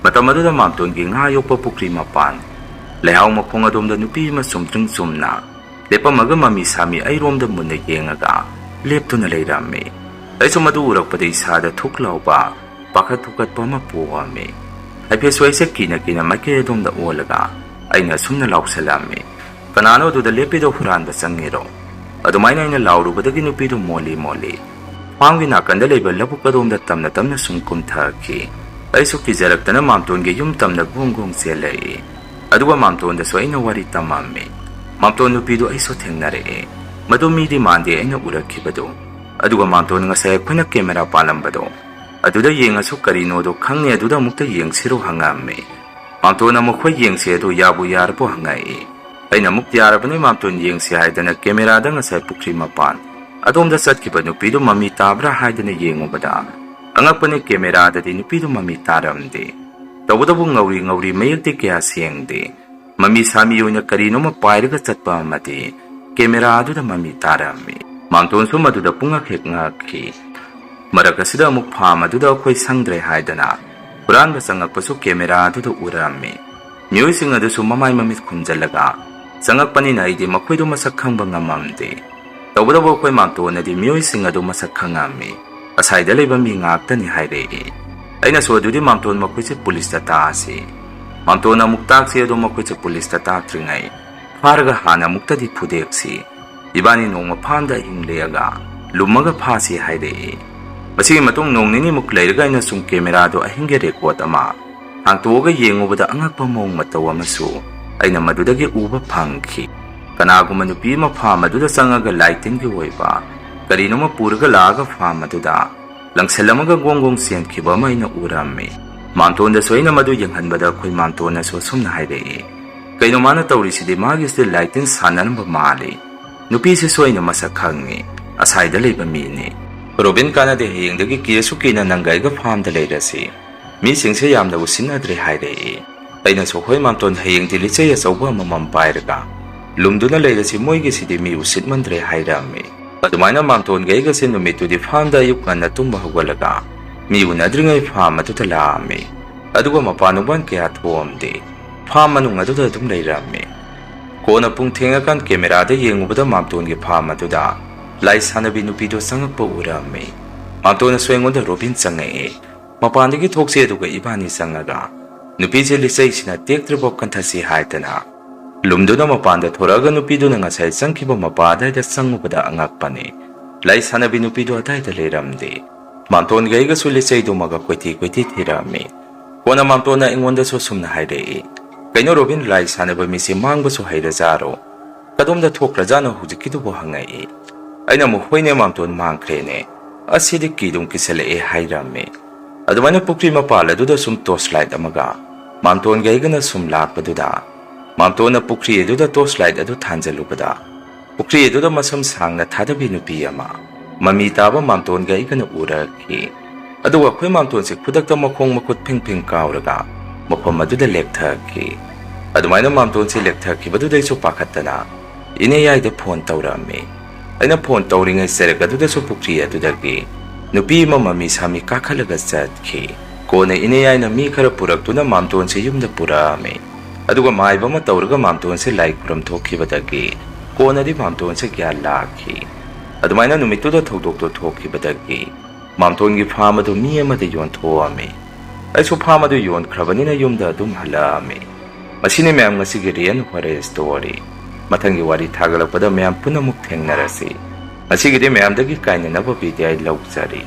ꯃꯇꯝ ꯑꯗꯨꯗ ꯃꯥꯝꯇꯣꯟꯒꯤ ꯉꯥ ꯌꯣꯛꯄ ꯄꯨꯈ꯭ꯔꯤ ꯃꯄꯥꯟ ꯂꯩꯍꯥꯎ ꯃꯈꯣꯡ ꯑꯗꯣꯝꯗ ꯅꯨꯄꯤ ꯑꯃ ꯆꯨꯝꯗ꯭ꯔꯤꯡ ꯆꯨꯝꯅ ꯂꯦꯞꯄꯝꯃꯒ ꯃꯃꯤ ꯁꯥꯃꯤ ꯑꯩꯔꯣꯝꯗ ꯃꯨꯟꯅ ꯌꯦꯡꯉꯒ ꯂꯦꯞꯇꯨꯅ ꯂꯩꯔꯝꯃꯤ꯫ ꯑꯩꯁꯨ ꯃꯗꯨ ꯎꯔꯛꯄꯗ ꯏꯁꯥꯗ ꯊꯨꯛ ꯂꯥꯎꯕ, ꯄꯥꯈꯠ ꯊꯨꯀꯠꯄ ꯑꯃ ꯄꯣꯛꯑꯝꯃꯤ꯫ ꯍꯥꯏꯐꯦꯠꯁꯨ ꯑꯩꯁꯦ ꯀꯤꯅ ꯀꯤꯅ ꯃꯥꯏꯀꯩ ꯑꯗꯣꯝꯗ ꯑꯣꯜꯂꯒ ꯑꯩꯅ ꯑꯁꯨꯝꯅ ꯂꯥꯎꯁꯜꯂꯝꯃꯤ, "ꯀꯅꯥꯅꯣ ꯑꯗꯨꯗ ꯂꯦꯞꯄꯤꯗꯣ? ꯍꯨꯔꯥꯟꯕ ꯆꯪꯉꯤꯔꯣ?" ꯑꯗꯨꯃꯥꯏꯅ ꯑꯩꯅ ꯂꯥꯎꯔꯨꯕꯗꯒꯤ ꯅꯨꯄꯤꯗꯨ ꯃꯣꯜꯂꯤ ꯃꯣꯜꯂꯤ ꯐꯥꯝꯒꯤ ꯅꯥꯀꯟꯗ ꯂꯩꯕ ꯂꯧꯕꯨꯛ ꯑꯗꯣꯝꯗ ꯇꯞꯅ ꯇꯞꯅ ꯁꯨꯝ ꯀꯨꯝꯊꯈꯤ꯫ ꯑꯩꯁꯨ ꯀꯤꯖꯔꯛꯇꯅ ꯃꯥꯝꯇꯣꯟꯒꯤ ꯌꯨꯝ ꯇꯝꯅ ꯒꯣꯡ ꯒꯣꯡ ꯆꯦꯜꯂꯛꯏ꯫ ꯑꯗꯨꯒ ꯃꯥꯝꯇꯣꯟꯗꯁꯨ ꯑꯩꯅ ꯋꯥꯔꯤ ꯇꯝꯃꯝꯃꯤ꯫ ꯃꯥꯝꯇꯣꯟ ꯅꯨꯄꯤꯗꯨ ꯑꯩꯁꯨ ꯊꯦꯡꯅꯔꯛꯑꯦ꯫ ꯃꯗꯨ ꯃꯤꯗꯤ ꯃꯥꯟꯗꯦ ꯑꯩꯅ ꯎꯔꯛꯈꯤꯕꯗꯨ꯫ ꯑꯗꯨꯒ ꯃꯥꯝꯇꯣꯟ ꯉꯁꯥꯏ ꯑꯩꯈꯣꯏꯅ ꯀꯦꯃꯦꯔꯥ ꯄꯥꯜꯂꯝꯕꯗꯣ, ꯑꯗꯨꯗ ꯌꯦꯡꯉꯁꯨ ꯀꯔꯤꯅꯣꯗꯣ ꯈꯪꯅꯤ, ꯑꯗꯨꯗ ꯑꯃꯨꯛꯇ ꯌꯦꯡꯁꯤꯔꯣ ꯍꯪꯉꯛꯑꯝꯃꯤ꯫ ꯃꯥꯝꯇꯣꯟꯅ ꯃꯈꯣꯏ ꯌꯦꯡꯁꯦ ꯑꯗꯨ ꯌꯥꯕꯨ ꯌꯥꯔꯕꯣ ꯍꯪꯉꯛꯏ꯫ ꯑꯩꯅ ꯑꯃꯨꯛ ꯌꯥꯔꯕꯅꯤ ꯃꯥꯝꯇꯣꯟ, ꯌꯦꯡꯁꯦ ꯍꯥꯏꯗꯅ ꯀꯦꯃꯦꯔꯥꯗ ꯉꯁꯥꯏ ꯄꯨꯈ꯭ꯔꯤ ꯃꯄꯥꯟ ꯑꯗꯣꯝꯗ ꯆꯠꯈꯤꯕ ꯅꯨꯄꯤꯗꯨ ꯃꯃꯤ ꯇꯥꯕ꯭ꯔꯥ ꯍꯥꯏꯗꯅ ꯌꯦꯡꯉꯨꯕꯗ, ꯑꯉꯛꯄꯅꯤ, ꯀꯦꯃꯦꯔꯥꯗꯗꯤ ꯅꯨꯄꯤꯗꯨ ꯃꯃꯤ ꯇꯥꯔꯝꯗꯦ꯫ ꯇꯧꯕꯇꯕꯨ ꯉꯧꯔꯤ ꯉꯧꯔꯤ ꯃꯌꯦꯛꯇꯤ ꯀꯌꯥ ꯁꯦꯡꯗꯦ꯫ ꯃꯃꯤ ꯁꯥꯃꯤ ꯑꯣꯏꯅ ꯀꯔꯤꯅꯣꯃ ꯄꯥꯏꯔꯒ ꯆꯠꯄ ꯑꯃꯗꯤ ꯀꯦꯃꯦꯔꯥ ꯑꯗꯨꯗ ꯃꯃꯤ ꯇꯥꯔꯝꯃꯤ꯫ ꯃꯥꯝꯇꯣꯟꯁꯨ ꯃꯗꯨꯗ ꯄꯨꯡꯉꯛ ꯍꯦꯛ ꯉꯛꯈꯤ꯫ ꯃꯔꯛ ꯑꯁꯤꯗ ꯑꯃꯨꯛ ꯐꯥꯝ ꯑꯗꯨꯗ ꯑꯩꯈꯣꯏ ꯁꯪꯗ꯭ꯔꯦ ꯍꯥꯏꯗꯅ ꯍꯨꯔꯥꯟꯕ ꯆꯪꯉꯛꯄꯁꯨ ꯀꯦꯃꯦꯔꯥ ꯑꯗꯨꯗ ꯎꯔꯝꯃꯤ꯫ ꯃꯤꯑꯣꯏꯁꯤꯡ ꯑꯗꯨꯁꯨ ꯃꯃꯥꯏ ꯃꯃꯤꯠ ꯈꯨꯝꯖꯤꯜꯂꯒ ꯆꯪꯉꯛꯄꯅꯤꯅ ꯑꯩꯗꯤ ꯃꯈꯣꯏꯗꯨ ꯃꯁꯛ ꯈꯪꯕ ꯉꯝꯃꯝꯗꯦ꯫ ꯇꯧꯕꯇꯕꯨ ꯑꯩꯈꯣꯏ ꯃꯥꯝꯇꯣꯟꯅꯗꯤ ꯃꯤꯑꯣꯏꯁꯤꯡ ꯑꯗꯨ ꯃꯁꯛ ꯈꯪꯉꯝꯃꯤ꯫ "ꯑꯁꯥꯏꯗ ꯂꯩꯕ ꯃꯤ ꯉꯥꯛꯇꯅꯤ" ꯍꯥꯏꯔꯛꯏ꯫ ꯑꯩꯅꯁꯨ, "ꯑꯗꯨꯗꯤ ꯃꯥꯝꯇꯣꯟ, ꯃꯈꯣꯏꯁꯦ ꯄꯨꯂꯤꯁꯇ ꯇꯥꯛꯑꯁꯤ꯫ ꯃꯥꯝꯇꯣꯟ ꯑꯃꯨꯛ ꯇꯥꯛꯁꯤ, ꯑꯗꯣ ꯃꯈꯣꯏꯁꯦ ꯄꯨꯂꯤꯁꯇ ꯇꯥꯛꯇ꯭ꯔꯤꯉꯩ ꯐꯥꯔꯒ ꯍꯥꯟꯅ ꯑꯃꯨꯛꯇꯗꯤ ꯐꯨꯗꯦꯛꯁꯤ꯫ ꯏꯕꯥꯅꯤ ꯅꯣꯡꯃ ꯐꯥꯝꯗ ꯑꯍꯤꯡ ꯂꯦꯛꯑꯒ ꯂꯨꯝꯃꯒ ꯐꯥꯁꯤ" ꯍꯥꯏꯔꯛꯏ꯫ ꯃꯁꯤꯒꯤ ꯃꯇꯨꯡ ꯅꯣꯡ ꯅꯤꯅꯤꯃꯨꯛ ꯂꯩꯔꯒ ꯑꯩꯅ ꯁꯨꯝ ꯀꯦꯃꯦꯔꯥꯗꯣ ꯑꯍꯤꯡꯒꯤ ꯔꯦꯀꯣꯔꯠ ꯑꯃ ꯍꯥꯡꯇꯣꯛꯑꯒ ꯌꯦꯡꯉꯨꯕꯗ ꯑꯉꯛꯄ ꯃꯑꯣꯡ ꯃꯇꯧ ꯑꯃꯁꯨ ꯑꯩꯅ ꯃꯗꯨꯗꯒꯤ ꯎꯕ ꯐꯪꯈꯤ꯫ ꯀꯅꯥꯒꯨꯝꯕ ꯅꯨꯄꯤ ꯑꯃ ꯐꯥꯝ ꯑꯗꯨꯗ ꯆꯪꯉꯒ ꯂꯥꯏ ꯇꯤꯟꯒꯤ ꯑꯣꯏꯕ ꯀꯔꯤꯅꯣꯃ ꯄꯨꯔꯒ ꯂꯥꯛꯑꯒ ꯐꯥꯝ ꯑꯗꯨꯗ ꯂꯪꯁꯤꯜꯂꯝꯃꯒ ꯒꯣꯡ ꯒꯣꯡ ꯆꯦꯟꯈꯤꯕ ꯑꯃ ꯑꯩꯅ ꯎꯔꯝꯃꯤ꯫ ꯃꯥꯝꯇꯣꯟꯗꯁꯨ ꯑꯩꯅ ꯃꯗꯨ ꯌꯦꯡꯍꯟꯕꯗ ꯑꯩꯈꯣꯏ ꯃꯥꯝꯇꯣꯟꯅꯁꯨ ꯑꯁꯨꯝꯅ ꯍꯥꯏꯔꯛꯏ, "ꯀꯩꯅꯣ ꯃꯥꯅ ꯇꯧꯔꯤꯁꯤꯗꯤ? ꯃꯥꯒꯤꯁꯤꯗꯤ ꯂꯥꯏ ꯇꯤꯟ ꯁꯥꯟꯅꯔꯝꯕ ꯃꯥꯜꯂꯤ꯫ ꯅꯨꯄꯤꯁꯤꯁꯨ ꯑꯩꯅ ꯃꯁꯛ ꯈꯪꯉꯤ, ꯑꯁꯥꯏꯗ ꯂꯩꯕ ꯃꯤꯅꯤ꯫ ꯔꯣꯕꯤꯟ, ꯀꯥꯟꯅꯗꯦ, ꯍꯌꯦꯡꯗꯒꯤ ꯀꯤꯔꯁꯨ ꯀꯤꯅ ꯅꯪꯒ ꯑꯩꯒ ꯐꯥꯝꯗ ꯂꯩꯔꯁꯤ꯫ ꯃꯤꯁꯤꯡꯁꯦ ꯌꯥꯝꯅ ꯎꯁꯤꯟꯅꯗ꯭ꯔꯦ" ꯍꯥꯏꯔꯛꯏ꯫ ꯑꯩꯅꯁꯨ, "ꯍꯣꯏ ꯃꯥꯝꯇꯣꯟ, ꯍꯌꯦꯡꯗꯤ ꯂꯤꯆꯩ ꯑꯆꯧꯕ ꯑꯃꯃꯝ ꯄꯥꯏꯔꯒ ꯂꯨꯝꯗꯨꯅ ꯂꯩꯔꯁꯤ, ꯃꯣꯏꯒꯤꯁꯤꯗꯤ ꯃꯤ ꯎꯁꯤꯠꯃꯟꯗ꯭ꯔꯦ" ꯍꯥꯏꯔꯝꯃꯤ꯫ ꯑꯗꯨꯃꯥꯏꯅ ꯃꯥꯝꯇꯣꯟꯒ ꯑꯩꯒꯁꯦ ꯅꯨꯃꯤꯠꯇꯨꯗꯤ ꯐꯥꯝꯗ ꯑꯌꯨꯛ ꯉꯟꯅ ꯇꯨꯝꯕ ꯍꯧꯒꯠꯂꯒ ꯃꯤ ꯎꯅꯗ꯭ꯔꯤꯉꯩ ꯐꯥꯝ ꯑꯗꯨꯗ ꯂꯥꯛꯑꯝꯃꯤ꯫ ꯑꯗꯨꯒ ꯃꯄꯥꯟ ꯅꯨꯡꯄꯥꯟ ꯀꯌꯥ ꯊꯣꯛꯑꯝꯗꯦ꯫ ꯐꯥꯝ ꯃꯅꯨꯡ ꯑꯗꯨꯗ ꯑꯗꯨꯝ ꯂꯩꯔꯝꯃꯤ꯫ ꯀꯣꯟꯅ ꯄꯨꯡ ꯊꯦꯡꯉꯀꯥꯟ ꯀꯦꯃꯦꯔꯥꯗ ꯌꯦꯡꯉꯨꯕꯗ ꯃꯥꯝꯇꯣꯟꯒꯤ ꯐꯥꯝ ꯑꯗꯨꯗ ꯂꯥꯏ ꯁꯥꯟꯅꯕꯤ ꯅꯨꯄꯤꯗꯣ ꯆꯪꯉꯛꯄ ꯎꯔꯝꯃꯤ꯫ ꯃꯥꯝꯇꯣꯟꯅꯁꯨ ꯑꯩꯉꯣꯟꯗ, "ꯔꯣꯕꯤꯟ ꯆꯪꯉꯛꯑꯦ, ꯃꯄꯥꯟꯗꯒꯤ ꯊꯣꯛꯁꯦ ꯑꯗꯨꯒ ꯏꯕꯥꯅꯤ ꯆꯪꯉꯒ ꯅꯨꯄꯤꯁꯦ ꯂꯤꯆꯩꯁꯤꯅ ꯇꯦꯛꯇ꯭ꯔꯤꯐꯥꯎ ꯀꯟꯊꯁꯤ" ꯍꯥꯏꯗꯅ ꯂꯨꯝꯗꯨꯅ ꯃꯄꯥꯟꯗ ꯊꯣꯔꯛꯑꯒ ꯅꯨꯄꯤꯗꯨꯅ ꯉꯁꯥꯏ ꯆꯪꯈꯤꯕ ꯃꯄꯥ ꯑꯗꯥꯏꯗ ꯆꯪꯉꯨꯕꯗ ꯑꯉꯛꯄꯅꯤ꯫ ꯂꯥꯏ ꯁꯥꯟꯅꯕꯤ ꯅꯨꯄꯤꯗꯣ ꯑꯗꯥꯏꯗ ꯂꯩꯔꯝꯗꯦ꯫ ꯃꯥꯝꯇꯣꯟꯒ ꯑꯩꯒꯁꯨ ꯂꯤꯆꯩꯗꯨꯃꯒ ꯀꯣꯏꯊꯤ ꯀꯣꯏꯊꯤ ꯊꯤꯔꯛꯑꯝꯃꯤ꯫ ꯀꯣꯟꯅ ꯃꯥꯝꯇꯣꯟꯅ ꯑꯩꯉꯣꯟꯗꯁꯨ ꯁꯨꯝꯅ ꯍꯥꯏꯔꯛꯏ, "ꯀꯩꯅꯣ ꯔꯣꯕꯤꯟ, ꯂꯥꯏ ꯁꯥꯟꯅꯕ ꯃꯤꯁꯤ ꯃꯥꯡꯕꯁꯨ ꯍꯩꯔꯖꯥꯔꯣ? ꯀꯗꯣꯝꯗ ꯊꯣꯛꯈ꯭ꯔꯖꯥꯠꯅꯣ ꯍꯧꯖꯤꯛꯀꯤꯗꯨꯕꯨ?" ꯍꯪꯉꯛꯏ꯫ ꯑꯩꯅ ꯑꯃꯨꯛ, "ꯍꯣꯏꯅꯦ ꯃꯥꯝꯇꯣꯟ, ꯃꯥꯡꯈ꯭ꯔꯦꯅꯦ꯫ ꯑꯁꯤꯗꯤ ꯀꯤꯗꯨꯝ ꯀꯤꯁꯜꯂꯛꯑꯦ" ꯍꯥꯏꯔꯝꯃꯤ꯫ ꯑꯗꯨꯃꯥꯏꯅ ꯄꯨꯈ꯭ꯔꯤ ꯃꯄꯥꯜ ꯑꯗꯨꯗ ꯁꯨꯝ ꯇꯣꯔꯆ ꯂꯥꯏꯠ ꯑꯃꯒ ꯃꯥꯝꯇꯣꯟꯒ ꯑꯩꯒꯅ ꯁꯨꯝ ꯂꯥꯛꯄꯗꯨꯗ, ꯃꯥꯝꯇꯣꯟꯅ ꯄꯨꯈ꯭ꯔꯤ ꯑꯗꯨꯗ ꯇꯣꯔꯆ ꯂꯥꯏꯠ ꯑꯗꯨ ꯊꯥꯟꯖꯜꯂꯨꯕꯗ, ꯄꯨꯈ꯭ꯔꯤ ꯑꯗꯨꯗ ꯃꯁꯝ ꯁꯥꯡꯅ ꯊꯥꯗꯕꯤ ꯅꯨꯄꯤ ꯑꯃ ꯃꯃꯤ ꯇꯥꯕ ꯃꯥꯝꯇꯣꯟꯒ ꯑꯩꯒꯅ ꯎꯔꯛꯈꯤ꯫ ꯑꯗꯨꯒ ꯑꯩꯈꯣꯏ ꯃꯥꯝꯇꯣꯟꯁꯦ ꯈꯨꯗꯛꯇ ꯃꯈꯣꯡ ꯃꯈꯨꯠ ꯐꯤꯡ ꯐꯤꯡ ꯀꯥꯎꯔꯒ ꯃꯐꯝ ꯑꯗꯨꯗ ꯂꯦꯛꯊꯈꯤ꯫ ꯑꯗꯨꯃꯥꯏꯅ ꯃꯥꯝꯇꯣꯟꯁꯦ ꯂꯦꯛꯊꯈꯤꯕꯗꯨꯗꯩꯁꯨ ꯄꯥꯈꯠꯇꯅ ꯏꯅꯦꯌꯥꯏꯗ ꯐꯣꯟ ꯇꯧꯔꯛꯑꯝꯃꯤ꯫ ꯑꯩꯅ ꯐꯣꯟ ꯇꯧꯔꯤꯉꯩ ꯆꯔꯛ ꯑꯗꯨꯗꯁꯨ ꯄꯨꯈ꯭ꯔꯤ ꯑꯗꯨꯗꯒꯤ ꯅꯨꯄꯤ ꯑꯃ ꯃꯃꯤ ꯁꯥꯃꯤ ꯀꯥꯈꯠꯂꯒ ꯆꯠꯈꯤ꯫ ꯀꯣꯟꯅ ꯏꯅꯦꯌꯥꯏꯅ ꯃꯤ ꯈꯔ ꯄꯨꯔꯛꯇꯨꯅ ꯃꯥꯝꯇꯣꯟꯁꯦ ꯌꯨꯝꯗ ꯄꯨꯔꯛꯑꯝꯃꯤ꯫ ꯑꯗꯨꯒ ꯃꯥꯏꯕ ꯑꯃ ꯇꯧꯔꯒ ꯃꯥꯝꯇꯣꯟꯁꯦ ꯂꯥꯏ ꯈꯨꯔꯨꯝ ꯊꯣꯛꯈꯤꯕꯗꯒꯤ ꯀꯣꯟꯅꯗꯤ ꯃꯥꯝꯇꯣꯟꯁꯦ ꯒ꯭ꯌꯥꯟ ꯂꯥꯛꯈꯤ꯫ ꯑꯗꯨꯃꯥꯏꯅ ꯅꯨꯃꯤꯠꯇꯨꯗ ꯊꯧꯗꯣꯛꯇꯣ ꯊꯣꯛꯈꯤꯕꯗꯒꯤ ꯃꯥꯝꯇꯣꯟꯒꯤ ꯐꯥꯝ ꯑꯗꯨ ꯃꯤ ꯑꯃꯗ ꯌꯣꯟꯊꯣꯛꯑꯝꯃꯤ꯫ ꯑꯩꯁꯨ ꯐꯥꯝ ꯑꯗꯨ ꯌꯣꯟꯈ꯭ꯔꯕꯅꯤꯅ ꯌꯨꯝꯗ ꯑꯗꯨꯝ ꯍꯜꯂꯛꯑꯝꯃꯤ꯫ ꯃꯁꯤꯅꯤ ꯃꯌꯥꯝ ꯉꯁꯤꯒꯤ ꯔꯤꯌꯦꯜ ꯍꯣꯔꯔ ꯁ꯭ꯇꯣꯔꯤ꯫ ꯃꯊꯪꯒꯤ ꯋꯥꯔꯤ ꯊꯥꯒꯠꯂꯛꯄꯗ ꯃꯌꯥꯝ ꯄꯨꯟꯅꯃꯨꯛ ꯊꯦꯡꯅꯔꯁꯤ꯫ ꯉꯁꯤꯒꯤꯗꯤ ꯃꯌꯥꯝꯗꯒꯤ ꯀꯥꯏꯅꯅꯕ ꯕꯤꯗꯥꯏ ꯂꯧꯖꯔꯤ꯫